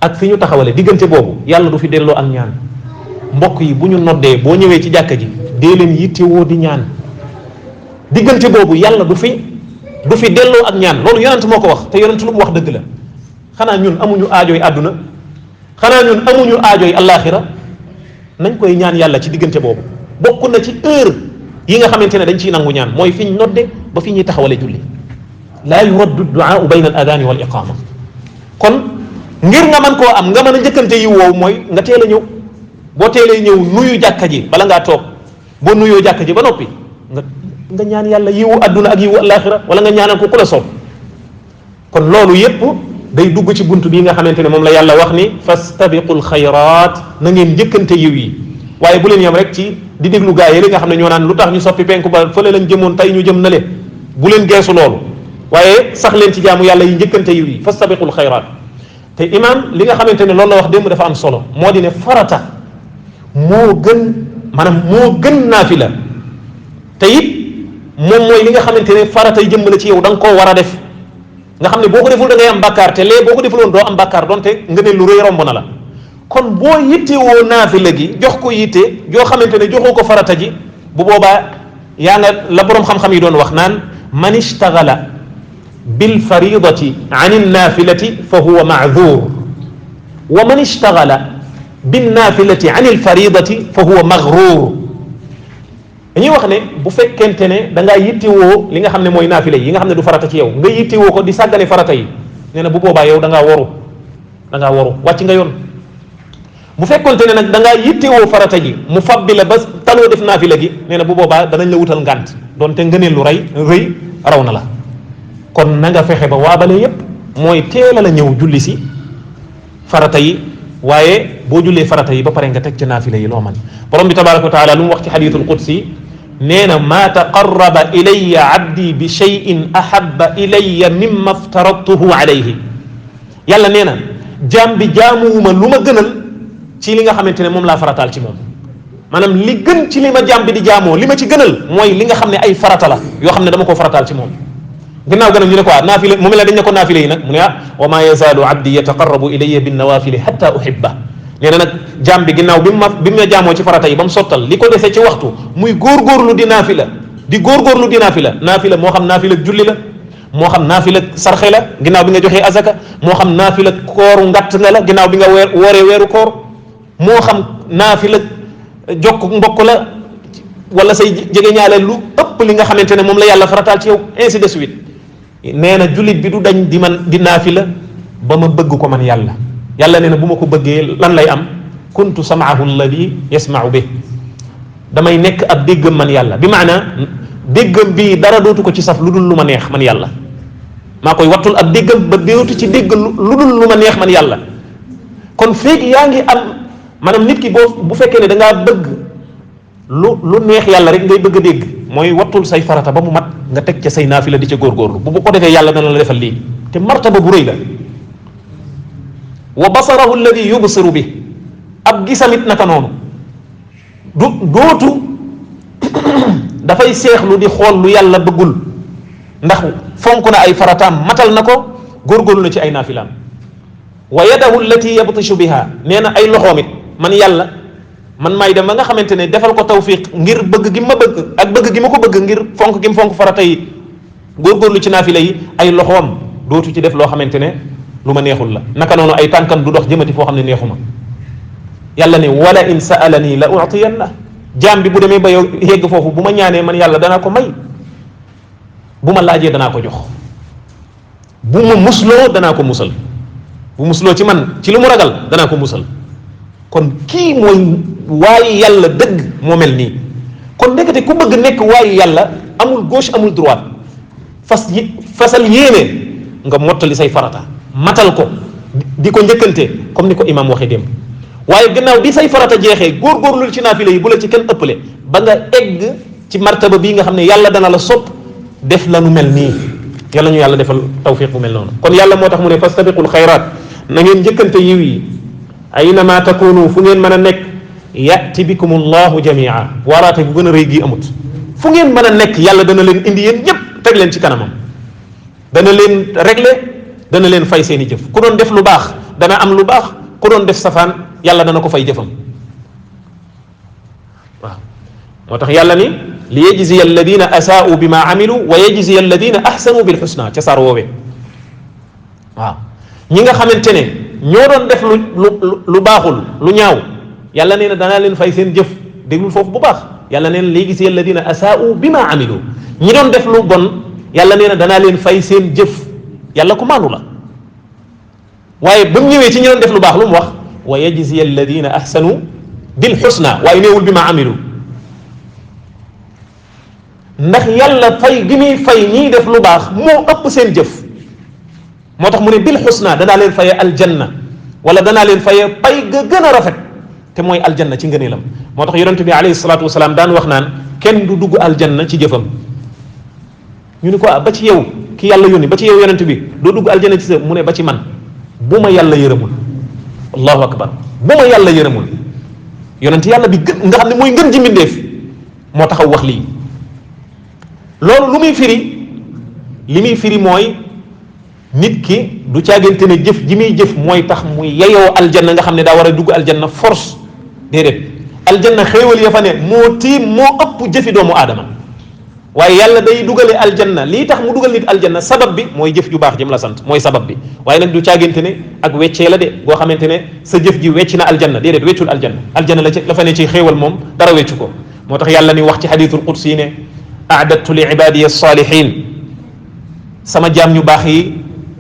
ak fi ñu taxawale diggante boobu yàlla du fi delloo ak ñaan mbokk yi bu ñu noddee boo ñëwee ci jàkka ji dee leen yittewoo di ñaan diggante boobu yàlla du fi delloo ak ñaan loolu yonent moo ko wax te yonent lu mu wax dëgg la xanaa ñun amuñu aajooy àdduna xanaa ñun amuñu aajooy allaaxira nañ koy ñaan yàlla ci diggante boobu bokk na ci heure yi nga xamante ne dañ ciy nangu ñaan mooy fi ñu nodde ba fi ñuy taxawale julli laa yuraddu duaau bayna al adani wal iqama kon ngir nga mën koo am nga mën a njëkkante yi woowu mooy nga teel a ñëw boo teelee ñëw nuyu jàkka ji bala ngaa toog boo nuyoo jàkka ji ba noppi nga ñaan yàlla yiwu adduna ak yiwu alaxira wala nga ñaanal ko ku la soob kon loolu yépp day dugg ci buntu bii nga xamante ne moom la yàlla wax ni fastabiqul xayraat, na ngeen njëkkante yiw yi. waaye bu leen yem rek ci di déglu gaa yi li nga xam ne ñoo naan lu tax ñu soppi penku ba fële lañ jëmoon tey ñu jëm na le, bu leen geesu loolu, waaye sax leen ci jaamu yàlla yi njëkkante yiw yi fastabiqul xayraat. te imaam li nga xamante ne loolu la wax démb dafa am solo, moo di ne farata moo gën, maanaam moo gën naafila, te it moom mooy li nga xamante ne farata yi jëmm la ci yow da nga koo war a def, nga xam ne boo ko deful da ngay am bàkkaar, te lee boo ko defuloon doo am bàkkaar donte nga ne lu rëy romb na la. kon boo yittewoo naafila gi jox ko yitte joo xamante ne joxoo ko farata ji, bu boobaa yaa nga la boroom xam-xam yi doon wax naan man ishtaghala bil faridati an naafilati fa huwa ma'dhur wa man ishtaghala bin naafilati an al faridati fa huwa maghrur. dañuy wax ne bu fekkente ne da ngaa yittewoo li nga xam ne mooy naafila yi nga xam ne du farata ci yow, nga yittewoo ko di sàggane farata yi, nee na bu boobaa yow da ngaa waru wàcc nga yoon. bu fekkonte ne nag da ngaa yittewoo farata ji mu fab bi la ba taloo def naafila gi, nee na bu boobaa danañ la wutal ngànt doonte ngëneel lu rëy raw na la. kon na nga fexe ba waabale yépp mooy teel a la ñëw julli si farata yi, waaye boo jullee farata yi ba pare nga teg ci naafila yi loo man. borom bi tabaraka wa taala lu mu wax ci xadiisul qudsi nee na maa taqarraba ilayya abdi bi shay'in ahabba ilayya mimma aftaradtuhu alayhi. yàlla nee na jaam bi jaamuwuma lu ma gënal ci li nga xamante ne moom laa farataal ci moom. maanaam li gën ci li ma jaam bi di jaamoo, li ma ci gënal mooy li nga xam ne ay farata la yoo xam ne dama koo farataal ci moom. ginnaaw gënam ñu ne ko naafile mu mel ne dañ ne ko naafile yi nag mu ne wa ma yazaalu abdi yataqarrabu ilayya bin nawafili hatta uhibba. nee na nag jaam bi ginnaaw bi mu ma jaamoo ci farata yi ba mu sottal li ko defee ci waxtu muy góorgóorlu di naafila naafila moo xam naafila julli la, moo xam naafila sarxe la ginnaaw bi nga joxee azaka, moo xam naafila kooru ngatt nga la ginnaaw bi nga wooree weeru koor, moo xam naafila jokk mbokk la wala say jege ñaale lu ëpp li nga xamante ne moom la yàlla farataal ci yow, ainsi de suite. nee na jullit bi du dañ di naafila ba ma bëgg ko man yàlla. yàlla nee na bu ma ko bëggee lan lay am, kuntu sam'ahu alladi yasma'u bi, damay nekk ab déggam man yàlla. bi maana déggam bi dara dootu ko ci saf lu dul lu ma neex man yàlla, maa koy wattul ab déggam ba dootu ci dégg lu dul lu ma neex man yàlla. kon feeg yaa ngi am, maanaam nit ki bu fekkee ne da ngaa bëgg lu neex yàlla rek ngay bëgg a dégg, mooy wattul say farata ba mu mat nga teg ca say naafila di ca góorgóorlu. bu ko defee yàlla dana la defal lii, te martaba bu rëy la. wa basarahu alladi yubsiru bi, ab gisamit naka noonu dootu dafay seexlu di xool lu yàlla bëggul, ndax fonk na ay farataam, matal na ko, góorgóorlu na ci ay naafilaam. wa yadahu allati yabtishu biha, nee na ay loxoom it man yàlla man maay dem ba nga xamante ne defal ko tawfiq ngir bëgg gi ma bëgg ak bëgg gi ma ko bëgg ngir fonk gi mu fonk farata yi, góorgóorlu ci naafila yi, ay loxoom dootu ci def loo xamante ne lu ma neexul la. naka noonu ay tànkam du dox jëmati foo xam ne neexuma. yàlla ne wala in sa'alani la u'tiyanna, jaam bi bu demee ba yow yegg foofu bu ma ñaanee man yàlla danaa ko may, bu ma laajee danaa ko jox, bu ma musloo danaa ko musal, bu musloo ci man ci lu mu ragal danaa ko musal. kon kii mooy waayu yàlla dëgg moo mel nii. kon ndekete ku bëgg nekk waayu yàlla amul gauche amul droite, fasal yéene nga mottali say farata, matal ko, di ko njëkkante comme ni ko imaam waxee démb. waaye gannaaw bi say farata jeexee góorgóorlu ci naafila yi bu la ci kenn ëppale ba nga egg ci martaba bii nga xam ne yàlla dana la sopp def la nu mel nii. yàlla ñu yàlla defal tawfiq bu mel noonu. kon yàlla moo tax mu ne fastabiqul xayraat, na ngeen njëkkante yiw yi. aynama takunu, fu ngeen mën a nekk, yati bikum allahu jamia. waaraate bu gën a rëy gii amut. fu ngeen mën a nekk yàlla dana leen indi yéen ñëpp teg leen ci kanamam, dana leen régler, dana leen fay seeni jëf. ku doon def lu baax dana am lu baax, ku doon def safaan yàlla dana ko fay jëfam. waaw moo tax yàlla ni li yajziya alladina asaa'u bima amilu wa yajziya alladina ahsanu bil husna ca saar woowee. waaw ñi nga xamante ne ñoo doon def lu baaxul, lu ñaaw, yàlla nee na danaa leen fay seen jëf. déglul foofu bu baax, yàlla nee na li yajziya alladina asaa'u bima amilu, ñi doon def lu bon yàlla nee na danaa leen fay seen jëf. yàlla ku maandu la. waaye ba mu ñëwee ci ñi doon def lu baax lu mu wax, wa yajziya alladina ahsanu bil husna, waaye néewul bi ma amilu. ndax yàlla fay gi muy fay ñiy def lu baax moo ëpp seen jëf. moo tax mu ne bil xusna danaa leen faye aljanna wala danaa leen faye pay ga gën a rafet te mooy aljanna ci ngëneelam. moo tax yonent bi alayhi salaatu wasalaam daan wax naan kenn du dugg aljanna ci jëfam. ñu ni ko ba ci yow ki yàlla yónni, ba ci yow yonent bi doo dugg aljanna ci sa, mu ne ba ci man bu ma yàlla yërëmul. allahu akbar, bu ma yàlla yërëmul. yonent yàlla bi gën nga xam ne mooy ngën ji mbindeef moo taxaw wax lii. loolu lu muy firi, li muy firi mooy nit ki du caagante ne jëf ji muy jëf mooy tax muy yeyoo aljanna nga xam ne daa war a dugg aljanna force. déedéet, aljanna xéewal ya fa ne moo tiim moo ëpp jëfi doomu aadama. waaye yàlla day dugale aljanna, lii tax mu dugal nit aljanna sabab bi mooy jëf ju baax jëm la sant, mooy sabab bi. waaye nag du caagante ne ak weccee la de boo xamante ne sa jëf ji wecc na aljanna. déedéet, weccul aljanna. aljanna la fa ne ci xéewal moom dara weccu ko. moo tax yàlla ni wax ci xadiisul qudsi yi ne a'dadtu li ibadiya salihin, sama jaam ñu baax yi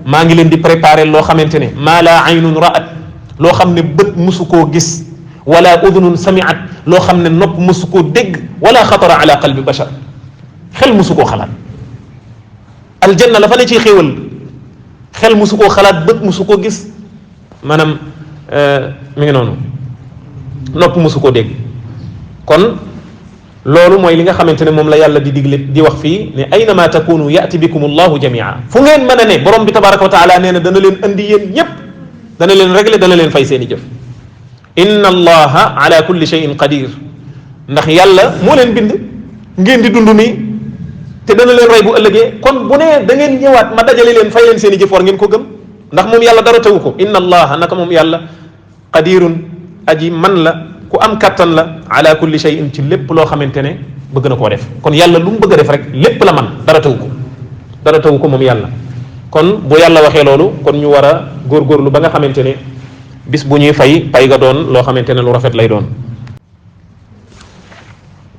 maa ngi leen di préparer loo xamante ne maa laa aynun ra'at, loo xam ne bët musu koo gis, wala udunun sami'at, loo xam ne nopp musu koo dégg, wala xatara ala qalbi bashar, xel musu koo xalaat. aljanna la fa ne ciy xéewal xel musu koo xalaat, bët musu koo gis, maanaam mi ngi noonu, nopp musu koo dégg. kon loolu mooy li nga xamante ne moom la yàlla di digle di wax fii ne aynama takunu yati bikum allahu jamia. fu ngeen mën a ne borom bi tabaraka wa taala nee na dana leen andi yéen ñépp, dana leen régler, dana leen fay seeni jëf. inna allaha ala kulli shay'in qadir, ndax yàlla moo leen bind ngeen di dund nii te dana leen rey bu ëllëgee. kon bu ne da ngeen ñëwaat ma dajale leen fay leen seeni jëf war ngeen ko gëm, ndax moom yàlla dara tawu ko. inna allaha, naka moom yàlla qadirun, aji man la, ku am kattan la, ala kulli shay'in, ci lépp loo xamante ne bëgg na koo def. kon yàlla lu mu bëgg a def rek lépp la man, dara tawu ko, dara tawu ko moom yàlla. kon bu yàlla waxee loolu, kon ñu war a góorgóorlu ba nga xamante ne bis bu ñuy fay pay ga doon loo xamante ne lu rafet lay doon.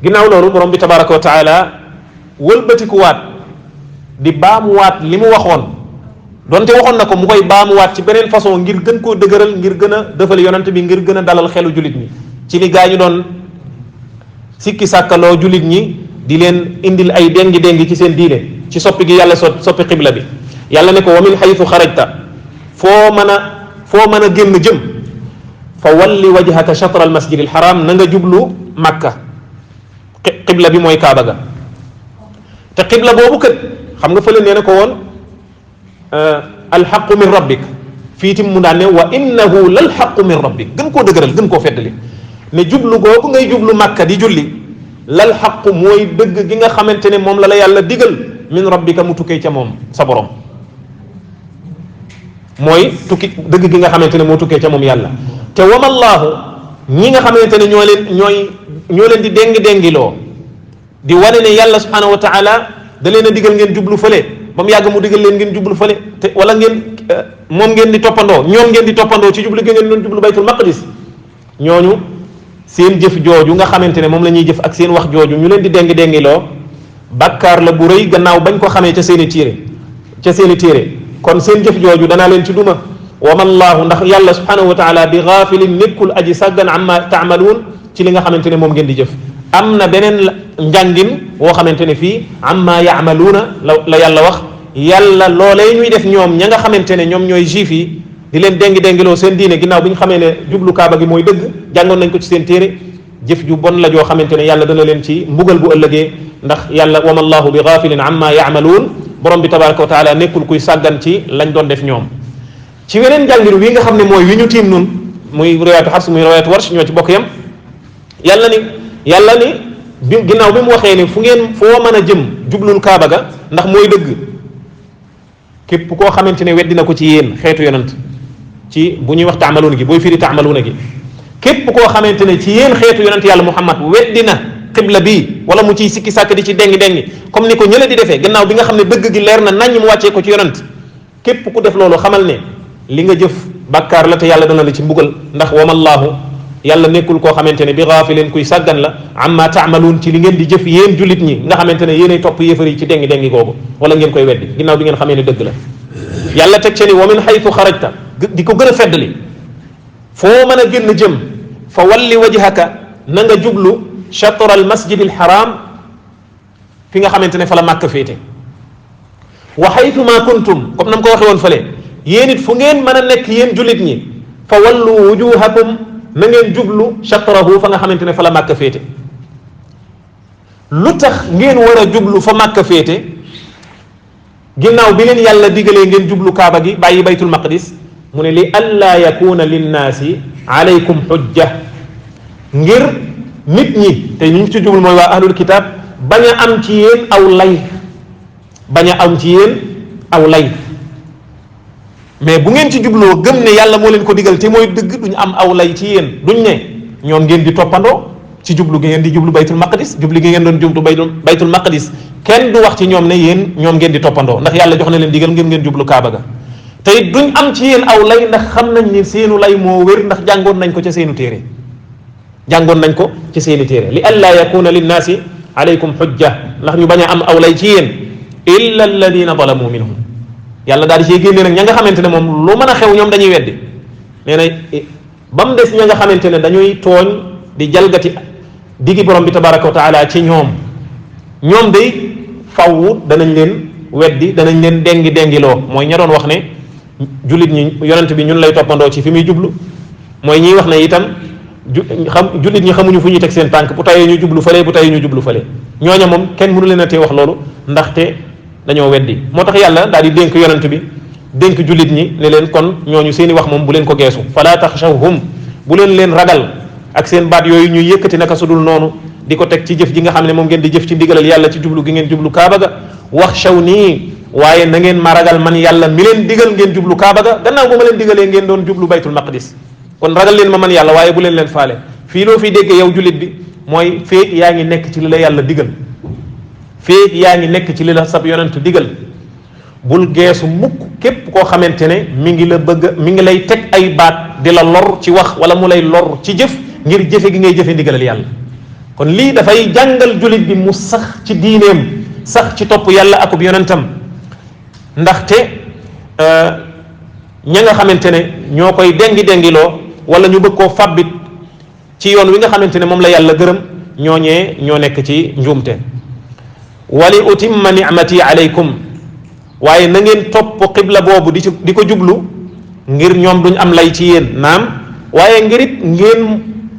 ginnaaw loolu borom bi tabaraka wa taala wëlbatikuwaat di baamuwaat li mu waxoon, donte waxoon na ko mu koy baamuwaat ci beneen façon ngir gën koo dëgëral, ngir gën a defal yonent bi, ngir gën a dalal xelu jullit ñi ci li gaa ñu doon sikki sàkkaloo jullit ñi, di leen indil ay déngi ci seen diine, ci soppi gi yàlla soppi xibla bi. yàlla ne ko wa min xaytu xarajta, foo mën a génn jëm, fa walli wajhaka shatra al masjid al haram, na nga jublu makka. xibla bi mooy kaaba ga. te xibla boobu kët xam nga fële nee na ko woon alxaqu min rabbik, fii tim mu daan ne wa innahu lal xaqu min rabbik, gën koo dëgëral, gën koo feddali ne jublu googu ngay jublu makka di julli, lal xaqu mooy dëgg gi nga xamante ne moom la yàlla digal, min rabbika mu tukkee ca moom sa borom, mooy tukki dëgg gi nga xamante ne moo tukkee ca moom yàlla. te wamallaahu, ñi nga xamante ne ñoo leen di déngiloo di wane ne yàlla subhanahu wa taala da leen a digal ngeen jublu fële, ba mu yàgg mu digal leen ngeen jublu fële, te wala ngeen moom ngeen di toppandoo, ñoom ngeen di toppandoo ci jublu gi ngeen doon jublu baytul maqdis. ñooñu seen jëf jooju nga xamante ne moom la ñuy jëf ak seen wax jooju ñu leen di déngiloo, bàkkaar la bu rëy gannaaw bañ ko xamee ca seeni téere. kon seen jëf jooju danaa leen ci duma. wamallaahu, ndax yàlla subhanahu wa taala bi gaafilin, nekkul aji sàggan amma taamaluun, ci li nga xamante ne moom ngeen di jëf. am na beneen njàngin woo xamante ne fii amma yaamaluuna la yàlla wax, yàlla loolee ñuy def ñoom ña nga xamante ne ñoom ñooy juif yi, di leen déngiloo seen diine ginnaaw bi ñu xamee ne jublu kaaba gi mooy dëgg, jàngoon nañ ko ci seen téere. jëf ju bon la joo xamante ne yàlla dana leen ci mbugal bu ëllëgee, ndax yàlla wamallaahu bi gaafilin amma yaamaluun, borom bi tabaraka wa taala nekkul kuy sàggan ci lañ doon def ñoom. ci weneen njàngin wi nga xam ne mooy wi ñu tiim nun, muy riwaayatu Hafs muy riwaayatu Warsh, ñoo ci bokk yam. yàlla ni bi ginnaaw bi mu waxee ne foo mën a jëm jublul kaaba ga ndax mooy dëgg, képp koo xamante ne weddi na ko ci yéen xeetu yonent, ci bu ñuy wax taamaluuna gi, booy firi taamaluuna gi, képp koo xamante ne ci yéen xeetu yonent yàlla Muhammad weddi na xibla bii, wala mu ciy sikki sàkk di ci dengi comme ni ko ñële di defee, gannaaw bi nga xam ne dëgg gi leer na naññ mu wàccee ko ci yonent, képp ku def loolu xamal ne li nga jëf bàkkaar la, te yàlla dana la ci mbugal. ndax wamallaahu, yàlla nekkul koo xamante ne bi gaafilin, kuy sàggan la, amma taamaluun, ci li ngeen di jëf yéen jullit ñi nga xamante ne yéenay topp yéefar yi ci dengi googu, wala ngeen koy weddi ginnaaw bi ngeen xamee ne dëgg la. yàlla teg ci ni wa min xaytu xarajta, di ko gën a feddali, foo mën a génn jëm, fa walli wajhaka, na nga jublu shatra al masjid al haram, fi nga xamante ne fa la Màkka féete. wa xaytu ma kuntum, comme nam ko waxee woon fële, yéen it fu ngeen mën a nekk yéen jullit ñi fa wallu wujuhakum na ngeen jublu shatrahu fa nga xamante ne fa la Màkka féete. lu tax ngeen war a jublu fa Màkka féete ginnaaw bi leen yàlla digalee ngeen jublu kaaba gi bàyyi baytul maqdis mu ne li allaa yakuna linnaasi alaykum xujja, ngir nit ñi te ñu ci jublu mooy waa ahlul kitab bañ a am ci yéen aw lay, bañ a am ci yéen aw lay. mais bu ngeen ci jubloo gëm ne yàlla moo leen ko digal te mooy dëgg, duñ am aw lay ci yéen, duñ ne ñoom ngeen di toppandoo ci jublu gi ngeen di jublu baytul maqdis, jublu gi ngeen doon jublu baytul maqdis kenn du wax ci ñoom ne yéen ñoom ngeen di toppandoo, ndax yàlla jox na leen digal ngeen jublu kaaba ga. te it duñ am ci yéen aw lay ndax xam nañ ne seenu lay moo wér, ndax jàngoon nañ ko ca seenu téere, jàngoon nañ ko ci seeni téere. li allaa yakuna linnaasi alaykum xujja, ndax ñu bañ a am aw lay ci yéen illa alladina zalamu minhum. yàlla daal di ciy génne nag ña nga xamante ne moom lu mën a xew ñoom dañuy weddi. nee na ba mu des ña nga xamante ne dañuy tooñ di jalgati digi borom bi tabaraka wa taala ci ñoom day faww danañ leen weddi, danañ leen dengiloo. mooy ña doon wax ne jullit ñi yonent bi ñun lay toppandoo ci fi muy jublu, mooy ñiy wax ne itam jullit ñi xamuñu fu ñuy teg seen tànk, bu tayee ñu jublu fële, bu tayee ñu jublu fële. ñooña moom kenn mënu leen a tee wax loolu ndaxte dañoo weddi. moo tax yàlla daal di dénk yonent bi dénk jullit ñi ne leen kon ñooñu seeni wax moom bu leen ko geesu. fala taxshawhum, bu leen ragal ak seen baat yooyu ñuy yëkkati naka sudul noonu di ko teg ci jëf ji nga xam ne moom ngeen di jëf ci ndigalal yàlla ci jublu gi ngeen jublu kaaba ga. waxshawni, waaye na ngeen ma ragal man yàlla mi leen digal ngeen jublu kaaba ga, gannaaw bu ma leen digalee ngeen doon jublu baytul maqdis. kon ragal leen ma man yàlla, waaye bu leen faale. fii loo fi déggee yow jullit bi mooy feek yaa ngi nekk ci li la yàlla digal, feek yaa ngi nekk ci li la sab yonent digal, bul geesu mukk képp koo xamante ne mi ngi lay teg ay baat di la lor ci wax wala mu lay lor ci jëf ngir jëfe gi ngay jëfe ndigalal yàlla. kon lii dafay jàngal jullit bi mu sax ci diineem, sax ci topp yàlla akub yonentam. ndaxte ña nga xamante ne ñoo koy dengiloo wala ñu bëgg koo fàbbit ci yoon wi nga xamante ne moom la yàlla gërëm, ñooñee ñoo nekk ci njuumte. wali utimma ni'mati alaykum, waaye na ngeen topp xibla boobu di ko jublu ngir ñoom duñ am lay ci yéen naam, waaye ngir it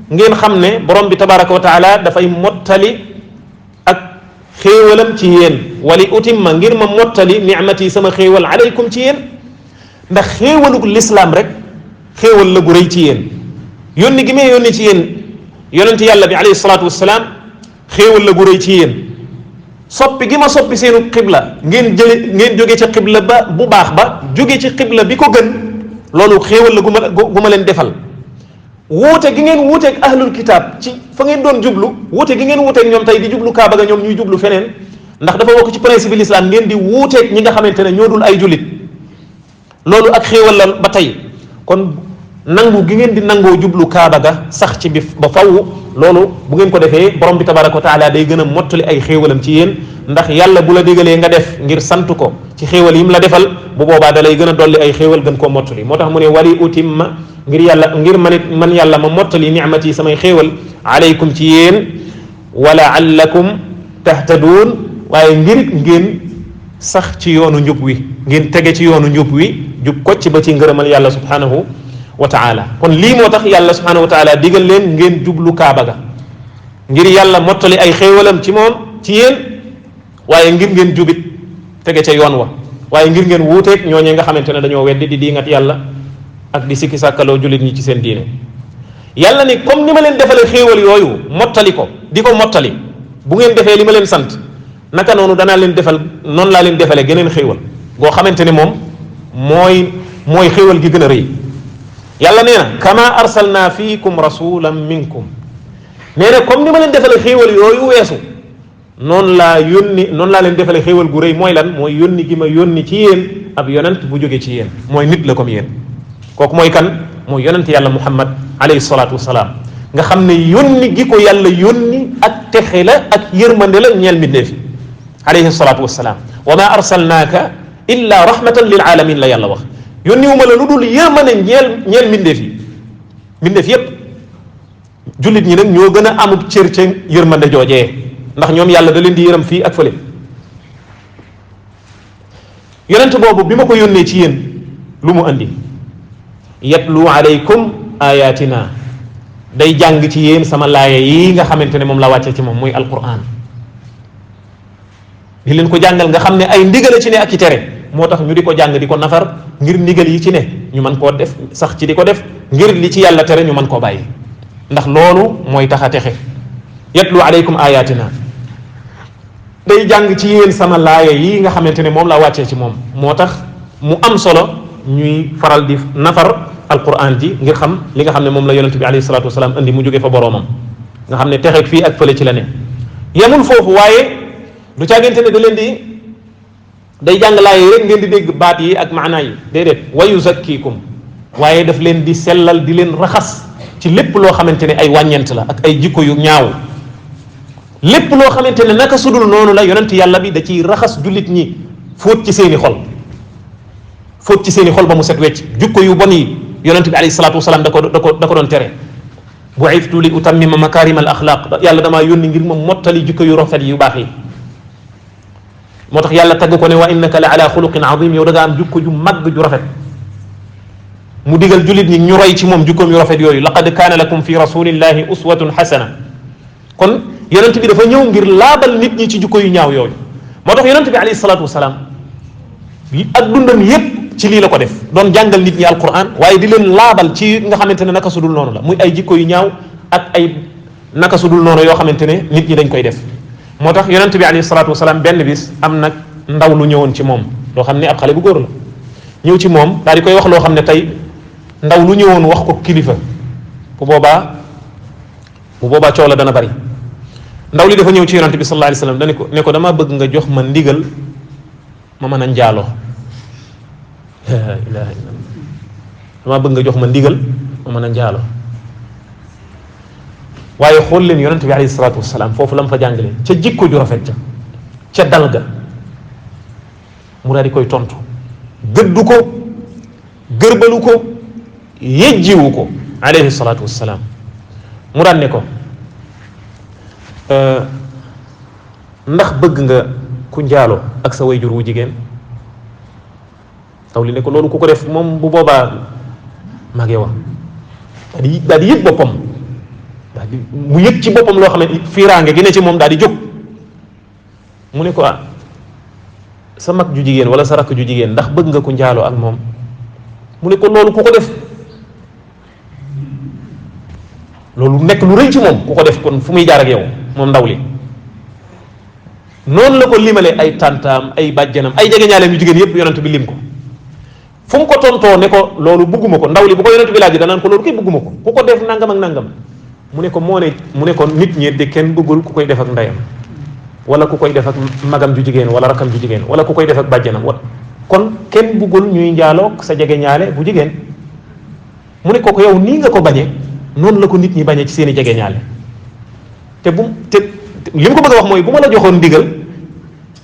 ngeen xam ne borom bi tabaraka wa taala dafay mottali ak xéewalam ci yéen. wali utimma, ngir ma mottali ni'mati sama xéewal alaykum ci yéen, ndax xéewalug lislaam rek xéewal la gu rëy ci yéen. yónni gi may yónni ci yéen yonent yàlla bi alayhi salaatu wassalaam xéewal la gu rëy ci yéen. soppi gi ma soppi seenu xibla ngeen jóge ci xibla ba bu baax ba jóge ci xibla bi ko gën, loolu xéewal la gu ma leen defal. wuute gi ngeen wuuteeg ahlul kitab ci fa ngeen doon jublu, wuute gi ngeen wuuteeg ñoom tey di jublu kaaba ga, ñoom ñuy jublu feneen, ndax dafa bokk ci principe l'islam ngeen di wuuteeg ñi nga xamante ne ñoo dul ay jullit. loolu ak xéewal la ba tey. kon nangu gi ngeen di nangoo jublu kaaba ga sax ci bi ba faww, loolu bu ngeen ko defee borom bi tabaraka wa taala day gën a mottali ay xéewalam ci yéen. ndax yàlla bu la digalee nga def ngir sant ko ci xéewal yi mu la defal, bu boobaa da lay gën a dolli ay xéewal gën koo mottali. moo tax mu ne wali utimma, ngir man yàlla ma mottali ni'mati samay xéewal alaykum ci yéen, wa la'allakum tahtaduun, waaye ngir ngeen sax ci yoonu njub wi, ngeen tege ci yoonu njub wi, jub kocc ba ci ngërëmal yàlla subhanahu wa taala. kon lii moo tax yàlla subhanahu wa taala digal leen ngeen jublu kaaba ga, ngir yàlla mottali ay xéewalam ci moom ci yéen, waaye ngir ngeen jubit tege ca yoon wa, waaye ngir ngeen wuuteeg ñooñee nga xamante ne dañoo weddi di diingat yàlla ak di sikki sàkkaloo jullit ñi ci seen diine. yàlla ni comme ni ma leen defalee xéewal yooyu mottali ko di ko mottali, bu ngeen defee li ma leen sant naka noonu danaa leen defal, noonu laa leen defalee geneen xéewal goo xamante ne moom mooy xéewal gi gën a rëy. yàlla nee na kama arsalna fiikum rasulan minkum, nee na comme ni ma leen defalee xéewal yooyu weesu, noonu laa leen defalee xéewal gu rëy. mooy lan? mooy yónni gi ma yónni ci yéen ab yonent bu jóge ci yéen, mooy nit la comme yéen. kooku mooy kan? mooy yonent yàlla muhammad alayhi salaatu wasalaam, nga xam ne yónni gi ko yàlla yónni ak texe la ak yërmande la ñeel mbindeef yi alayhi salaatu wasalaam. wa ma arsalnaaka illa rahmatan lil alamin la yàlla wax. yónni wu ma la lu dul yërmande ñeel mbindeef yi, mbindeef yépp. jullit ñi nag ñoo gën a amub cër ca yërmande joojee, ndax ñoom yàlla da leen di yërëm fii ak fële. yonent boobu bi ma ko yónnee ci yéen lu mu andi yatlu alaykum ayatina day jàng ci yéen sama laaya yi nga xamante ne moom la wàcce ci moom muy alquran di leen ko jàngal nga xam ne ay ndigal ci ne ak ci tere moo tax ñu di ko jàng di ko nafar ngir ndigal yi ci ne ñu mën koo def sax ci di ko def ngir li ci yàlla tere ñu mën koo bàyyi ndax loolu mooy tax a texe yatlu alaykum ayatina day jàng ci yéen sama laaya yi nga xamante ne moom la wàccee ci moom moo tax mu am solo ñuy faral di nafar alquran ji ngir xam li nga xam ne moom la yonent bi alayhi salatu wasalaam andi mu jóge fa boroomam nga xam ne texeeg fii ak fële ci la ne yemul foofu waaye du caagante ne da leen di day jàng laaya yi rek ngeen di dégg baat yi ak maanaa yi déedéet wa yuzakkikum waaye daf leen di sellal di leen raxas ci lépp loo xamante ne ay wàññent la ak ay jikko yu ñaaw lépp loo xamante ne naka sudul noonu la yonent yàlla bi da ciy raxas jullit ñi fóot ci seeni xol fóot ci seeni xol ba mu set wecc jikko yu bon yi yonent bi alayhi salaatu wasalaam da ko doon tere bu'ithtu li utammima makarim al axlaq yàlla damaa yónni ngir ma mottali jikko yu rafet yu baax yi moo tax yàlla tagg ko ne wa innaka la ala xuluqin azim yow da nga am jikko ju mag ju rafet mu digal jullit ñi ñu roy ci moom jikkoom yu rafet yooyu laqad kaana lakum fi rasulillahi uswatun xasana kon yonent bi dafa ñëw ngir laabal nit ñi ci jikko yu ñaaw yooyu moo tax yonent bi alayhi salaatu wasalaam ak dundam yépp ci lii la ko def doon jàngal nit ñi alquran waaye di leen laabal ci nga xamante ne naka sudul noonu la muy ay jikko yu ñaaw ak ay naka sudul noonu yoo xamante ne nit ñi dañ koy def moo tax yonent bi alayhi salaatu wasalaam benn bis am nag ndaw lu ñëwoon ci moom loo xam ne ab xale bu góor la ñëw ci moom daal di koy wax loo xam ne tey ndaw lu ñëwoon wax ko kilifa bu boobaa coow la dana bari ndaw li dafa ñëw ci yonent bi sallallahu alayhi wasallam dane ko ne ko dama bëgg nga jox ma ndigal ma mën a njaaloo la ilaha illallah dama bëgg nga jox ma ndigal ma mën a njaaloo waaye xool leen yonent bi alayhi salaatu wasalaam foofu la mu fa jàngale ca jikko ju rafet ca dal ga mu daal di koy tontu gëddu ko gërbalu ko yejjiwu ko alayhi salaatu wasalaam mu daan ne ko ndax bëgg nga ku njaaloo ak sa wayjur wu jigéen taw li ne ko loolu ku ko def moom bu boobaa mag yow daal di yëg boppam daal di mu yëg ci boppam loo xam ne fiiraange gi ne ci moom daal di jóg mu ne ko sa mag ju jigéen wala sa rakk ju jigéen ndax bëgg nga ku njaaloo ak moom mu ne ko loolu ku ko def loolu nekk lu rëy ci moom ku ko def kon fu muy jaar ak yow moom ndaw li noonu la ko limale ay tàntaam ay bàjjanam ay jegeñaaleem yu jigéen yépp yonent bi lim ko fu mu ko tontoo ne ko loolu bugguma ko ndaw li bu ko yonent bi laaj danaan ko loolu kay bugguma ko ku ko def nangam ak nangam mu ne ko mu ne ko nit ñi de kenn bëggul ku koy def ak ndeyam wala ku koy def ak magam ju jigéen wala rakam ju jigéen wala ku koy def ak bàjjanam kon kenn bëggul ñuy njaaloog sa jegeñaale bu jigéen mu ne ko yow nii nga ko bañee noonu la ko nit ñi bañee ci seen i jegeñaale te li mu ko bëgg a wax mooy bu ma la joxoon ndigal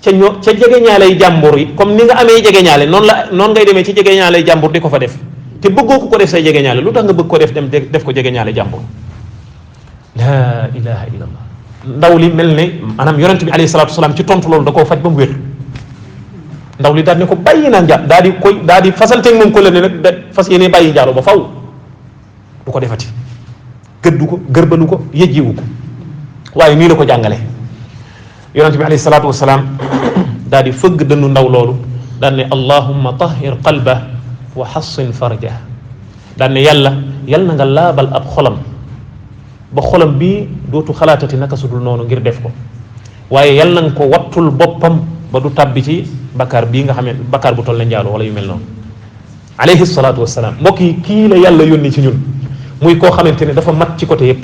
ca jegeñaale yi jàmbur yi comme ni nga amee jegeñaale noonu ngay demee ci jegeñaale yi jàmbur di ko fa def te bëggoo ko def say jegeñaale lu tax nga bëgg ko def ko jegeñaale jàmbur laa ilaha illallah ndaw li mel ne maanaam yonent bi alayhi salaatu wasalaam ci tontu loolu da koo faj ba mu wér ndaw li daal ne ko bàyyi naa njaal daal di fasanteeg moom ko la ne nag da fas yéene bàyyi njaalo ba faw du ko defati gëddu ko gërbalu ko yëjjiwu ko waaye nii la ko jàngale yonent bi alayhi salaatu wasalaam daal di fëgg dënnu ndaw loolu daal ne allahumma tahhir qalba wa hassin farja daal ne yal na nga laabal ab xolam ba xolam bii dootu xalaatati naka sudul noonu ngir def ko waaye yal na nga ko wattul boppam ba du tàbbi ci bakkaar bii nga xam ne bakkaar bu toll ne njaaloo wala yu mel noonu alayhi salaatu wasalaam mbokk yi kii la yàlla yónni ci ñun muy koo xamante ne dafa mat ci côté yépp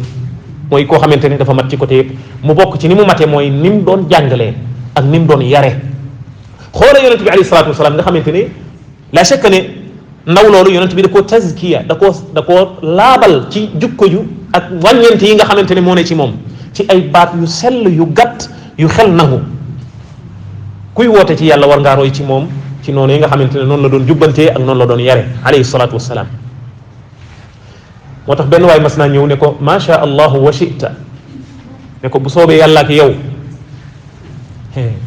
mooy koo xamante ne dafa mat ci côté yépp mu bokk ci ni mu matee mooy ni mu doon jàngalee ak ni mu doon yare xoola yonent bi alayhi salaatu wasalaam nga xamante ne la shakka ne ndaw loolu yonent bi da koo tazkiya da koo laabal ci jukko ju ak wàññeent yi nga xamante ne moo ne ci moom ci ay baat yu sell yu gàtt yu xel nangu kuy woote ci yàlla war ngaa roy ci moom ci noonu yi nga xamante ne noonu la doon jubbantee ak noonu la doon yare alayhi salaatu wasalaam moo tax benn waay mas naa ñëw ne ko macha allahu wa shita ne ko bu soobee yàlla ak yow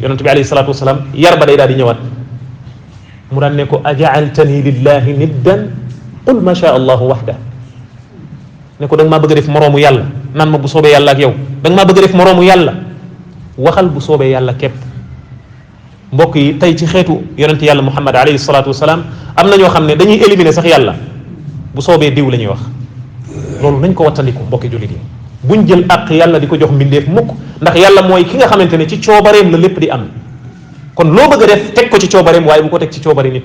yonent bi alayhi salaatu wasalaam yar ba day daal di ñëwaat mu daan ne ko ajaaltani lillahi niddan qul ma sha allahu waxda ne ko da nga maa bëgg a def moroomu yàlla naan ma bu soobee yàlla ak yow da nga maa bëgg a def moroomu yàlla waxal bu soobee yàlla képp. mbokk yi tey ci xeetu yonente yàlla muhammad alayhi salaatu wasalaam am na ñoo xam ne dañuy éliminer sax yàlla bu soobee diw la ñuy wax. loolu nañ ko wattandiku mbokki jullit yi buñ jël àq yàlla di ko jox mbindeef mukk, ndax yàlla mooy ki nga xamante ne ci coobareem la lépp di am. kon loo bëgg a def teg ko ci coobareem waaye bu ko teg ci coobare nit.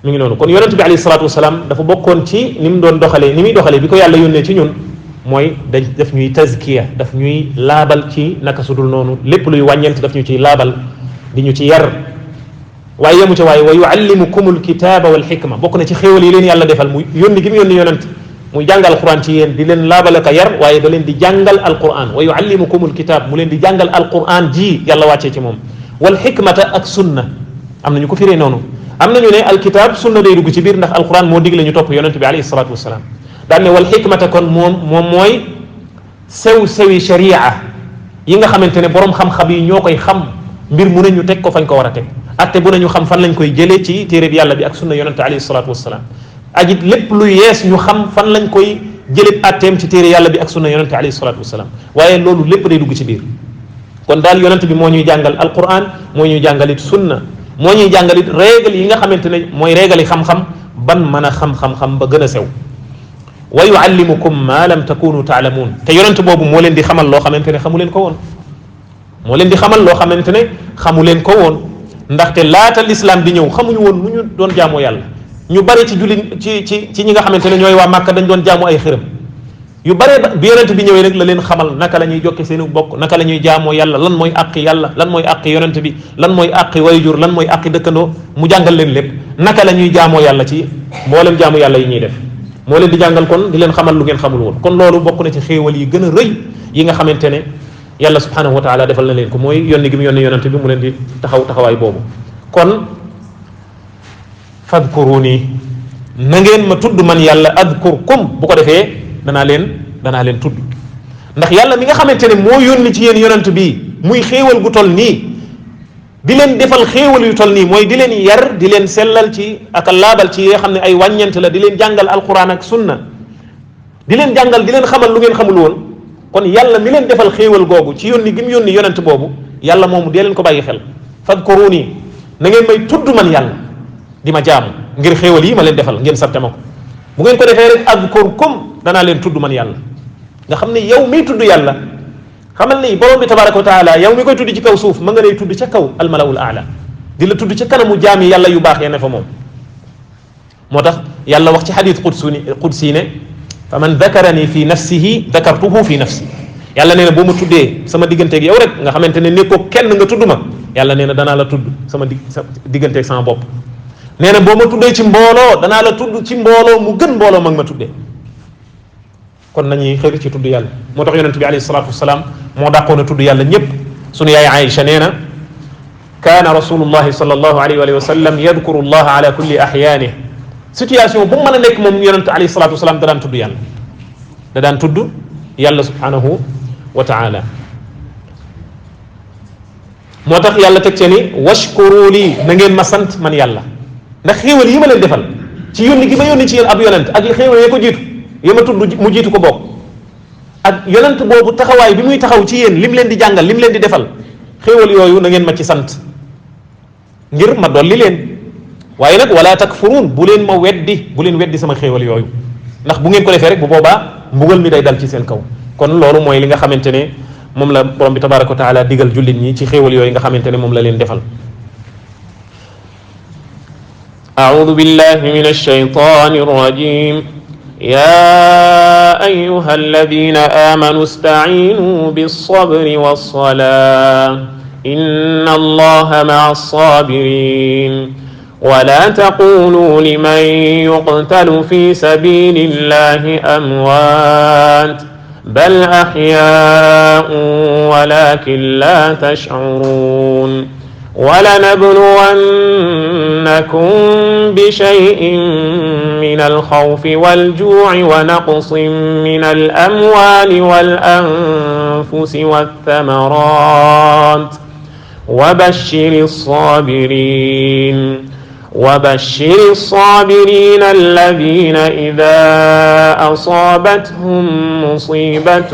mi ngi noonu kon yonente bi alayhi salaatu wasalaam dafa bokkoon ci ni mu doon doxalee ni muy doxalee bi ko yàlla yónnee ci ñun mooy daf ñuy tazkiya, daf ñuy laabal ci naka sudul noonu lépp luy wàññeent daf ñu ciy laabal di ñu ci yar. waaye yemu ca waaye wa yuallimukumul kitaaba wal xikma bokk na ci xéewal yi leen yàlla defal muy yónni gi mu yónni yonent muy jàngal alquran ci yéen di leen laabal ak a yar waaye da leen di jàngal alquran wa yuallimukumul kitaab mu leen di jàngal alquran ji yàlla wàccee ci moom wal xikmata ak sunna am na ñu ko firee noonu am nañu ne alkitab sunna day dugg ci biir ndax alquran moo digle ñu topp yonent bi alayhi salaatu wasalaam daan ne wal xikmata kon moom mooy sewi sharia yi nga xamante ne borom xam-xam yi ñoo koy xam mbir mu ne ñu teg ko fañ ko war a teg atte bu nañu xam fan lañ koy jëlee ci téere bi yàlla bi ak sunna yonente alayhi salaatu wasalaam ajit lépp lu yees ñu xam fan lañ koy jëlee atteem ci téere yàlla bi ak sunna yonente alayhi salaatu wasalaam waaye loolu lépp day dugg ci biir. kon daal yonente bi moo ñuy jàngal alquran moo ñuy jàngalit sunna moo ñuy jàngalit règle yi nga xamante ne mooy règle yi xam-xam ban mën a xam-xam-xam ba gën a sew. wa yuallimukum ma lam takunu taalamuun te yonente boobu moo leen di xamal loo xamante ne xamu leen ko woon moo leen di xamal loo xamante ne xamu leen ko woon. ndaxte laata l'islam di ñëw xamuñu woon nu ñu doon jaamoo yàlla ñu bari ci julli ci ñi nga xamante ne ñooy waa Màkka dañ doon jaamu ay xërëm yu bare bi yonent bi ñëwee rek la leen xamal naka la ñuy jokke seeni bokk naka la ñuy jaamoo yàlla lan mooy àqi yàlla lan mooy àqi yonent bi lan mooy àqi wayjur lan mooy àqi dëkkandoo mu jàngal leen lépp naka la ñuy jaamoo yàlla ci mboolem jaamu yàlla yi ñuy def moo leen di jàngal kon di leen xamal lu ngeen xamul woon kon loolu bokk na ci xéewal yi gën a rëy yi nga xamante ne yàlla subhanahu wa taala defal na leen ko mooy yónni gi mu yónni yonent bi mu leen di taxawaay boobu kon fadkuruni na ngeen ma tudd man yàlla adkurkum bu ko defee danaa leen tudd ndax yàlla mi nga xamante ne moo yónni ci yéen yonent bi muy xéewal gu toll nii di leen defal xéewal yu toll nii mooy di leen yar di leen sellal ci ak laabal ci yoo xam ne ay wàññent la di leen jàngal alquran ak sunna di leen jàngal di leen xamal lu ngeen xamul woon kon yàlla mi leen defal xéewal googu ci yónni gi mu yónni yonent boobu yàlla moomu dee leen ko bàyyi xel fadkuruni na ngeen may tudd man yàlla di ma jaamu ngir xéewal yi ma leen defal ngeen sabte ma ko bu ngeen ko defee rek adkurkum danaa leen tudd man yàlla nga xam ne yow miy tudd yàlla xamal ni borom bi tabaraka wa taala yow mi koy tudd ci kaw suuf ma nga lay tudd ca kaw almalawul aala di la tudd ca kanamu jaami yàlla yu baax ya ne fa moom moo tax yàlla wax ci xadis qudsi ne fa man dakarani fi nafsihi dakartuhu fi nafsi yàlla nee na boo ma tuddee sama digganteeg yow rek nga xamante ne nekkoo kenn nga tudd ma yàlla nee na danaa la tudd sama digganteeg sama bopp nee na boo ma tuddee ci mbooloo danaa la tudd ci mbooloo mu gën mbooloo mag ma tuddee kon nañuy xëri ci tudd yàlla moo tax yonente bi alayhi salaatu wasalaam moo dàqoon a tudd yàlla ñëpp sunu yaay Aïcha nee na kaana rasulullahi sallallahu alayhi wa sallam yadkuru allaha ala kulli ahyaanihi situation bu mu mën a nekk moom yonente alayhi salaatu wasalaam da daan tudd yàlla da daan tudd yàlla subhanahu wa taala moo tax yàlla teg ci ni washkuru lii na ngeen ma sant man yàlla ndax xéewal yi ma leen defal ci yónni gi ma yónni ci yéen ab yonent ak xéewal yi ko jiitu yi ma tudd mu jiitu ko bokk ak yonent boobu taxawaay bi muy taxaw ci yéen lim leen di jàngal lim leen di defal xéewal yooyu na ngeen ma ci sant ngir ma dolli leen waaye nag wala takfuruun bu leen ma weddi bu leen weddi sama xéewal yooyu ndax bu ngeen ko defee rek bu boobaa mbugal mi day dal ci seen kaw kon loolu mooy li nga xamante ne moom la borom bi tabaraka wa taala digal jullit ñi ci xéewal yooyu nga xamante ne moom la leen defal أعوذ بالله من الشيطان الرجيم يا أيها الذين آمنوا استعينوا بالصبر والصلاة إن الله مع الصابرين ولا تقولوا لمن يقتل في سبيل الله أموات بل أحياء ولكن لا تشعرون ولنبلونكم بشيء من الخوف والجوع ونقص من الأموال والأنفس والثمرات وبشر الصابرين الذين إذا أصابتهم مصيبة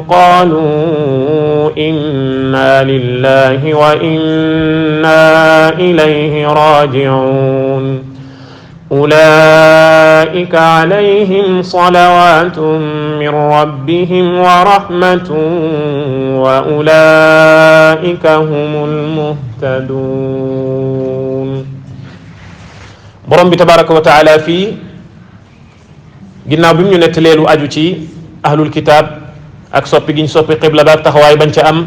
قالوا إنا لله وإنا إليه راجعون أولئك عليهم صلوات من ربهم ورحمة وأولئك هم المهتدون. borom bi tabaraka wa taala fii ginnaaw bi mu ñu nettalee lu aju ci ahlul kitaab ak soppi giñ soppi xibla ba ak taxawaay bañ ca am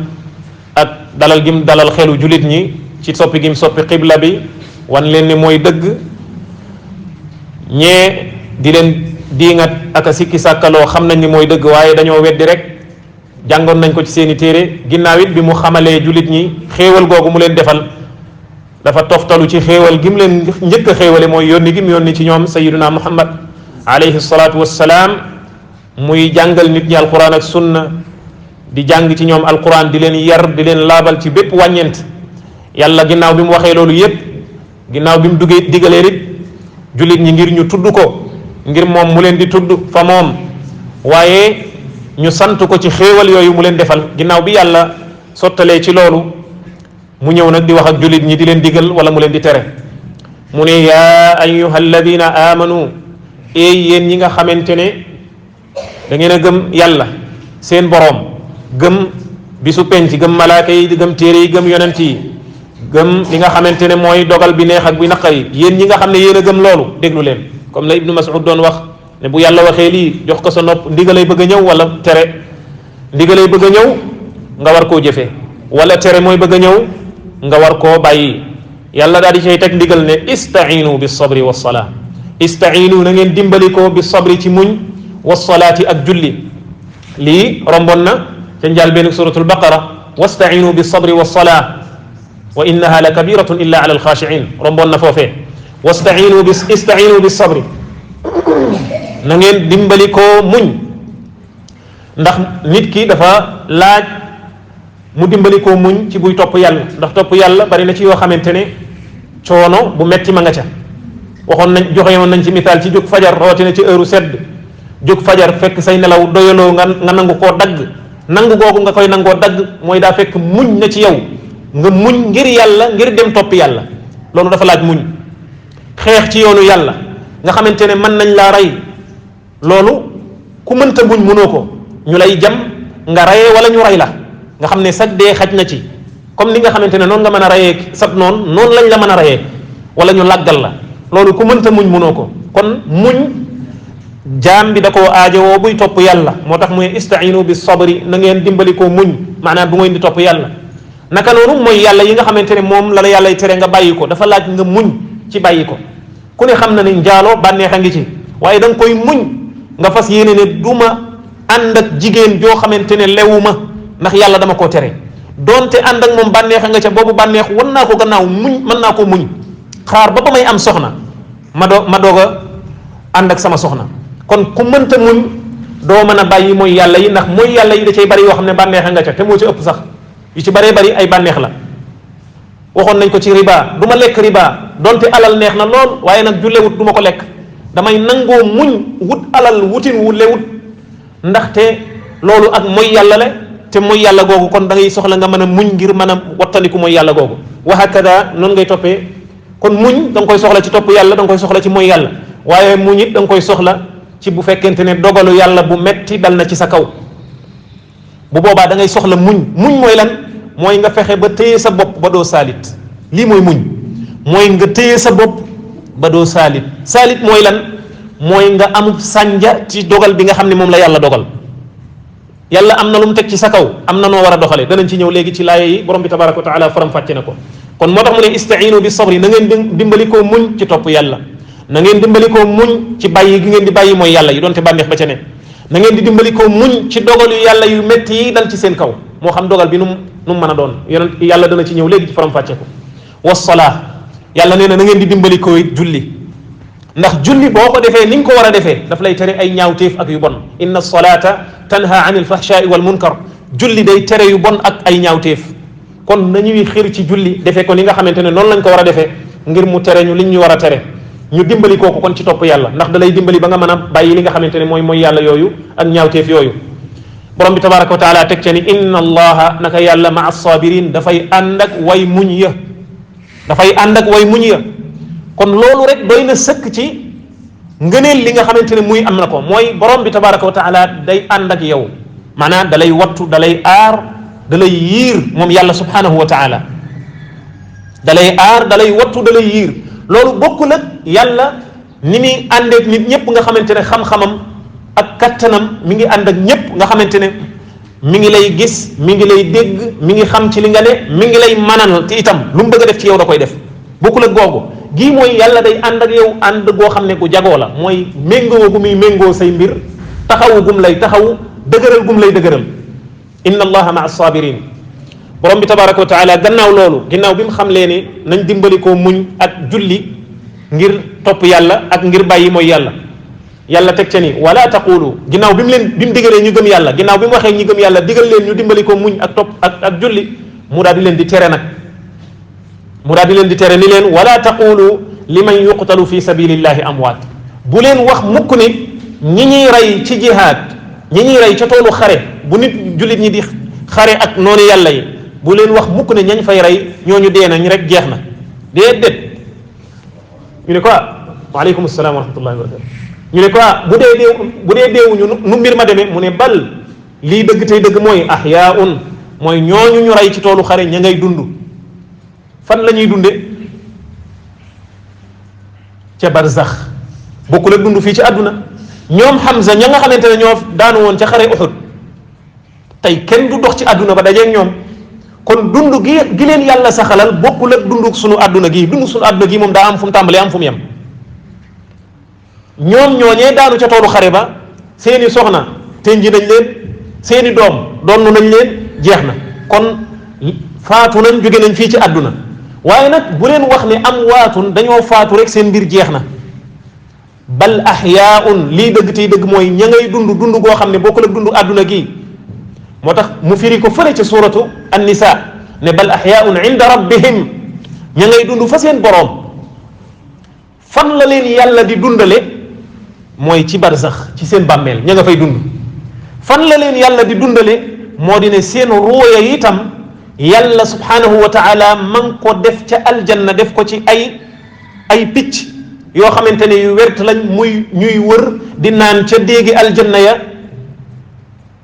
ak dalal gim dalal xelu julit ñi ci soppi gim soppi xibla bi wan leen ni mooy dëgg, ñee di leen diingat ak a sikki sàkkaloo xam nañ ni mooy dëgg waaye dañoo weddi rek, jàngoon nañ ko ci seeni téere. ginnaaw it bi mu xamalee julit ñi xéewal googu mu leen defal, dafa toftalu ci xéewal gi mu leen njëkk a xéewale mooy yónni gi mu yónni ci ñoom sayyiduna muhammad alayhi salaatu wassalaam, muy jàngal nit ñi alquran ak sunna, di jàng ci ñoom alquran, di leen yar, di leen laabal ci bépp wàññeent. yàlla ginnaaw bi mu waxee loolu yépp, ginnaaw bi mu duggee digalee it jullit ñi ngir ñu tudd ko, ngir moom mu leen di tudd fa moom, waaye ñu sant ko ci xéewal yooyu mu leen defal. ginnaaw bi yàlla sottalee ci loolu, mu ñëw nag di wax ak jullit ñi, di leen digal wala mu leen di tere. mu ne yaa ayyuha alladina amanu, yéen ñi nga xamante ne da ngeen a gëm yàlla seen boroom, gëm bisu penc, gëm malaaka yi, gëm téere yi, gëm yonent yi, gëm li nga xamante ne mooy dogal bi neex ak bi naqar yi. yéen ñi nga xam ne yéen a gëm loolu, déglu leen, comme la Ibnu Mas'ud doon wax ne bu yàlla waxee lii jox ko sa nopp, ndigalay bëgg a ñëw wala tere. ndigalay bëgg a ñëw nga war koo jëfee, wala tere mooy bëgg a ñëw nga war koo bàyyi. yàlla daal di cay teg ndigal ne istainu bis sabri was salaa, istainu na ngeen dimbali ko bis sabri ci muñ, was salaati ak julli. lii romboon na ca njaal benn suratul baqara, wastainu bis sabri was salaa wa innaha la kabiratun illa ala alxaashiin, romboon na foofee. istainu bis sabri, na ngeen dimbali ko muñ, ndax nit ki dafa laaj mu dimbali ko muñ ci buy topp yàlla, ndax topp yàlla bari na ci yoo xamante ne coono bu metti ma nga ca. waxoon nañ, joxe woon nañ ci misaal ci jóg fajar, rawatina ci heure sedd. jóg fajar fekk say nelaw doyaloo nga nangu koo dagg, nangu googu nga koy nangoo dagg mooy daa fekk muñ na ci yow, nga muñ ngir yàlla, ngir dem topp yàlla. loolu dafa laaj muñ. xeex ci yoonu yàlla nga xamante ne mën nañ laa rey, loolu ku mënta muñ mënoo ko. ñu lay jam nga reyee wala ñu rey la, nga xam ne sag dee xaj na ci, comme ni nga xamante ne noonu nga mën a reyee sab noonu lañ la mën a reyee, wala ñu làggal la. loolu ku mënta muñ mënoo ko. kon muñ jaam bi da koo aajowoo buy topp yàlla. moo tax muy istainu bis sabri, na ngeen dimbali koo muñ, maanaam bu ngeen di topp yàlla. naka noonu mooy yàlla yi nga xamante ne moom la yàllay tere nga bàyyi ko, dafa laaj nga muñ ci bàyyi ko. ku ne xam na ne njaaloo bànneex a ngi ci, waaye da nga koy muñ, nga fas yéene ne duma ànd ak jigéen joo xamante ne lewu ma, ndax yàlla dama koo tere. donte ànd ak moom bànneex a nga ca, boobu bànneex wan naa ko gannaaw, muñ mën naa koo muñ, xaar ba may am soxna ma doog a ànd ak sama soxna. kon ku mënta muñ doo mën a bàyyi mooy yàlla yi, ndax mooy yàlla yi da cay bari yoo xam ne bànneex a nga ca, te moo ci ëpp sax. yu ci baree bari ay bànneex la. waxoon nañ ko ci riba, du ma lekk riba donte alal neex na lool, waaye nag ju lewut du ma ko lekk. damay nangoo muñ wut alal wutin wu lewut, ndaxte loolu ak mooy yàlla la, te mooy yàlla googu kon da ngay soxla nga mën a muñ ngir mën a wattandiku mooy yàlla googu. wa hakada noonu ngay toppee. kon muñ da nga koy soxla ci topp yàlla, da nga koy soxla ci mooy yàlla, waaye muñ it da nga koy soxla ci bu fekkente ne dogalu yàlla bu metti dal na ci sa kaw. bu boobaa da ngay soxla muñ. muñ mooy lan? mooy nga fexe ba téye sa bopp ba doo saalit. lii mooy muñ, mooy nga téye sa bopp ba doo saalit. saalit mooy lan? mooy nga am sànja ci dogal bi nga xam ne moom la yàlla dogal. yàlla am na lu mu teg ci sa kaw, am na noo war a doxale. danañ ci ñëw léegi ci laaya yi, borom bi tabaraka wa taala faram fàcce na ko. kon moo tax mu ne istainu bi sabri, na ngeen dimbali koo muñ ci topp yàlla, na ngeen dimbali koo muñ ci bàyyi gi ngeen di bàyyi mooy yàlla yi, doonte bànneex ba ca ne. na ngeen di dimbali koo muñ ci dogal yu yàlla yu métti yi dal ci seen kaw, moo xam dogal bi nu mu mën a doon. yonent yàlla dana ci ñëw léegi ci faram fàcce ko. wassalaa, yàlla nee na na ngeen di dimbali koo julli, ndax julli boo ko defee ni nga ko war a defee daf lay tere ay ñaawteef ak yu bon. inna salata tanha anil fahshaai wal munkar, julli day tere yu bon ak ay ñaawteef. kon nañuy xir ci julli defee ko li nga xamante ne noonu lañ ko war a defee ngir mu tere ñu liñ ñu war a tere ñu dimbali kooku kon ci topp yàlla ndax da lay dimbali ba nga mën a bàyyi li nga xamante ne mooy yàlla yooyu ak ñaawteef yooyu. borom bi tabaraka wa taala teg ca ni inna allaha naka yàlla maa sabirin dafay ànd ak way muñ ya dafay ànd ak way muñ ya kon loolu rek doy na sëkk ci ngëneel li nga xamante ne muy am na ko mooy borom bi tabaraka wa taala day ànd ak yow maanaam dalay wattu dalay aar dalay yiir moom yàlla subhanahu wa taala dalay aar dalay wattu dalay yiir loolu bokkul ak yàlla ni muy àndeek nit ñëpp nga xamante ne xam-xamam ak kattanam mi ngi ànd ak ñëpp nga xamante ne mi ngi lay gis mi ngi lay dégg mi ngi xam ci li nga ne mi ngi lay manal te itam lu mu bëgg a def ci yow da koy def bokkul ak googu gii mooy yàlla day ànd ak yow ànd goo xam ne gu jagoo la mooy méngoo gu muy méngoo say mbir taxawu gum lay taxawu dëgëral gum lay dëgëral inna allaha maa sabirin borom bi tabaraka wa taala gannaaw loolu ginnaaw bi mu xam lee ne nañ dimbali koo muñ ak julli ngir topp yàlla ak ngir bàyyi mooy yàlla yàlla teg ca ni wala taqulu ginnaaw bi mu digalee ñu gëm yàlla ginnaaw bi mu waxee ñi gëm yàlla digal leen ñu dimbali koo muñ ak topp ak julli mu daal di leen di tere nag mu daal di leen di tere ni leen wala taqulu liman yuqtalu fi sabilillahi amwaat bu leen wax mukk ne ñi ñuy rey ci jihaad ñi ñuy rey ca toolu xare bu nit jullit ñi di xare ak noonu yàlla yi bu leen wax mukk ne ñañ fay rey ñooñu dee nañ rek jeex na déedéet ñu ne ko waaleykum salaam wa rahmatullahi wa barakatu ñu ne ko bu dee deewuñu nu mbir ma demee mu ne bal lii dëgg tey dëgg mooy ahyaun mooy ñooñu ñu rey ci toolu xare ña ngay dund fan la ñuy dunde ca barzax bokkul ak dund fii ci àdduna ñoom Hamza ña nga xamante ne ñoo daanu woon ca xare Uhud tey kenn du dox ci àdduna ba dajeeg ñoom kon dund gi leen yàlla saxalal bokkul ak dund sunu àdduna gi dund sunu àdduna gi moom daa am fu mu tàmbalee am fu mu yem ñoom ñooñee daanu ca toolu xare ba seeni soxna tënji nañ leen seeni doom donnu nañ leen jeex na kon faatu nañ jóge nañ fii ci àdduna waaye nag bu leen wax ne am waatun dañoo faatu rek seen mbir jeex na bal ahyaun lii dëgg tey dëgg mooy ña ngay dund dund goo xam ne bokkul ak dund àdduna gi moo tax mu firi ko fële ca suuratu an-nisaa ne bal ahyaun inda rabbihim ña ngay dund fa seen boroom fan la leen yàlla di dundale mooy ci barzax ci seen bàmmeel ña nga fay dund fan la leen yàlla di dundale moo di ne seen ruuya itam yàlla subhanahu wa taala man ko def ca aljanna def ko ci ay picc yoo xamante ne yu wert lañ muy ñuy wër di naan ca déegi aljanna ya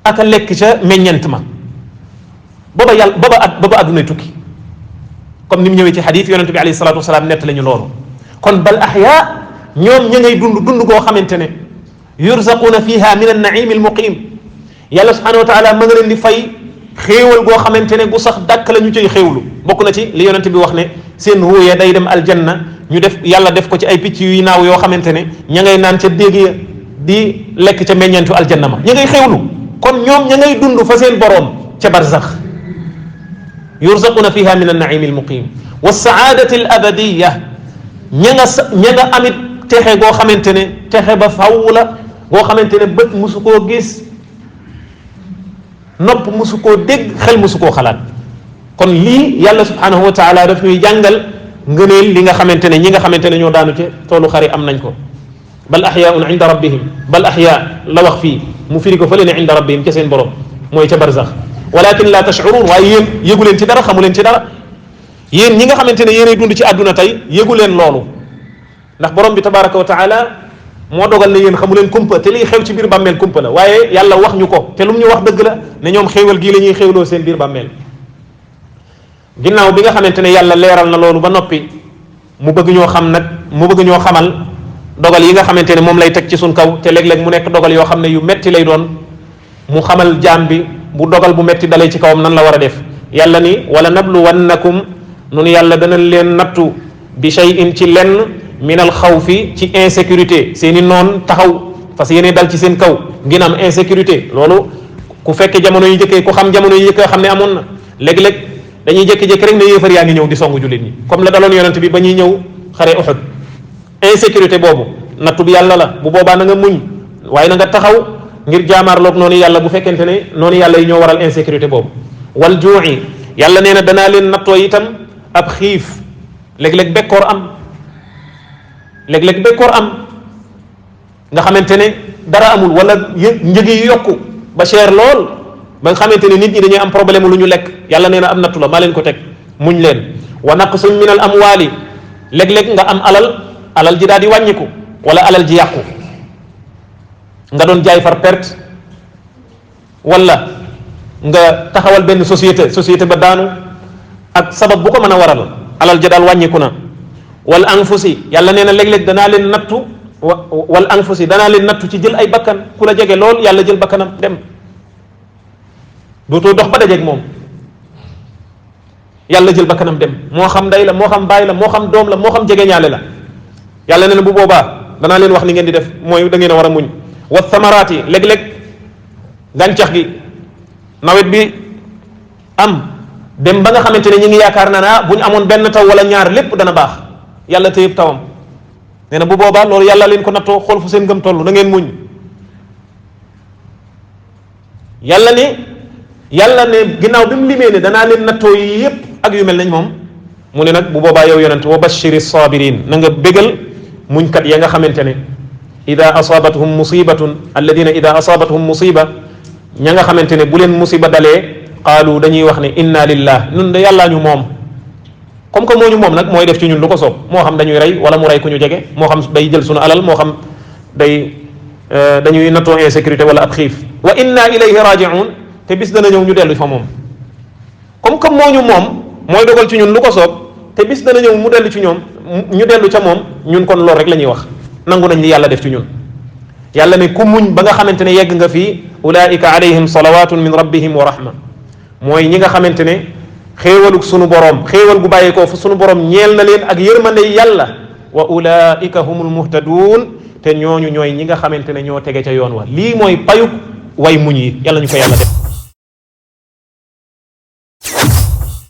ak a lekk ca meññent ma booba yàlla booba addunay tukki comme ni mu ñëwee ci xadis yonente bi alayhi salatu wasalaam nett lañu loolu kon bal ahya ñoom ña ngay dund goo xamante ne yurzaquuna fiha min annaimi almuqim yàlla subhanahu wa taala ma nga leen di fay xéewal goo xamante ne gu sax dàkk la ñu cay xéewlu bokk na ci li yonente bi wax ne seen ruuya day dem aljanna ñu def yàlla def ko ci ay picc yuy naaw yoo xamante ne ña ngay naan ca dégg ya di lekk ca meññeentu aljanna ma ña ngay xéewlu kon ñoom ña ngay dund fa seen boroom ca barzax yurzaquna fiha min annaimi almuqim wa saadati al abadiya ña nga amit texe goo xamante ne texe ba faw la goo xamante ne bët musu koo gis nopp musu koo dégg xel musu koo xalaat kon lii yàlla subhanahu wa taala daf ñuy jàngal ngëneel li nga xamante ne ñi nga xamante ne ñoo daanu ci toolu xare am nañ ko bal ahyaun inda rabbihim bal ahya la wax fii mu firi ko fële ne inda rabbihim ca seen borom mooy ca barzax walakin la tash'urun waaye yéen yëgu leen ci dara xamu leen ci dara yéen ñi nga xamante ne yéenay dund ci àdduna tey yëgu leen loolu ndax borom bi tabaraka wa taala moo dogal ne yéen xamu leen kumpa te liy xew ci biir bàmmeel kumpa la waaye yàlla wax ñu ko te lu mu ñu wax dëgg la ne ñoom xéewal gii la ñuy xéewloo seen biir bàmmeel ginnaaw bi nga xamante ne yàlla leeral na loolu ba noppi mu bëgg ñoo xam nag mu bëgg ñoo xamal dogal yi nga xamante ne moom lay teg ci suñ kaw te léeg-léeg mu nekk dogal yoo xam ne yu metti lay doon mu xamal jaam bi bu dogal bu metti dalay ci kawam nan la war a def yàlla ni wala nabluwannakum nun yàlla dana leen nattu bi shay'in ci lenn min al xawfi ci insécurité seeni noon taxaw parce que yéene dal ci seen kaw ngeen am insécurité loolu ku fekke jamono yu njëkkee ku xam jamono yu njëkkee xam ne amoon na léeg-léeg dañuy jékki-jékki rek ne yéefar yaa ngi ñëw di songu jullit ñi comme la daloon yonent bi ba ñuy ñëw xare Uhud insécurité boobu nattu bi yàlla la bu boobaa na nga muñ waaye na nga taxaw ngir jaamaarloog noonu yàlla bu fekkente ne noonu yàlla yi ñoo waral insécurité boobu wal juu'i yàlla nee na danaa leen nattoo itam ab xiif, léeg-léeg bekkoor am, léeg-léeg bekkoor am nga xamante ne dara amul, wala njëg yi yokku ba cher lool ba nga xamante ne nit ñi dañuy am problème lu ñu lekk. yàlla nee na am nattu la maa leen ko teg, muñ leen. wa naqsun min al amwaali, léeg-léeg nga am alal ji daal di wàññiku, wala alal ji yàqu, nga doon jaay far perte, wala nga taxawal benn société ba daanu, ak sabab bu ko mën a waral alal ja daal wàññiku na. wal anfusi, yàlla nee na léeg-léeg danaa leen nattu, wal anfusi danaa leen nattu ci jël ay bakkan, ku la jege lool yàlla jël bakkanam dem, dootoo dox ba dajeeg moom, yàlla jël bakkanam dem, moo xam ndey la, moo xam baay la, moo xam doom la, moo xam jege ñaale la. yàlla nee na bu boobaa danaa leen wax ni ngeen di def, mooy da ngeen a war a muñ. wa thamaraati, léeg-léeg gàncax gi nawet bi am dem ba nga xamante ne ñu ngi yaakaar naa bu ñu amoon benn taw wala ñaar lépp dana baax, yàlla téyeb tawam. nee na bu boobaa loolu yàlla leen ko nattoo, xool fu seen ngëm toll, na ngeen muñ. yàlla ne ginnaaw bi mu limee ne danaa leen nattoo yi yépp ak yu mel nañ moom, mu ne nag bu boobaa yow yonent, wa bashiri sabirin, na nga bégal muñkat ya nga xamante ne ida asabatuhum musibatun, alladina ida asabatuhum musiba, ña nga xamante ne bu leen musiba dalee qaalu dañuy wax ne inna lillah, ñun de yàllaa ñu moom. comme que moo ñu moom nag mooy def ci ñun lu ko soob, moo xam dañuy rey wala mu rey ku ñu jege, moo xam day jël sunu alal, moo xam dañuy nattoo insécurité wala ab xiif. wa inna ilayhi rajiun, te bis dana ñëw ñu dellu fa moom. comme que moo ñu moom mooy dogal ci ñun lu ko soob, te bis dana ñëw mu dellu ci ñoom, ñu dellu ca moom, ñun kon loolu rek la ñuy wax, nangu nañ li yàlla def ci ñun. yàlla ne ku muñ ba nga xamante ne yegg nga fii, ulaika alayhim salawatun min rabbihim wa rahma, mooy ñi nga xamante ne xéewaluk sunu borom, xéewal gu bàyyeekoo fa sunu borom ñeel na leen ak yërmande yàlla. wa ulaika humul muhtadun, te ñooñu ñooy ñi nga xamante ne ñoo tege ca yoon wa. lii mooy payuk way muñ yi, yàlla ñu ko yàlla def.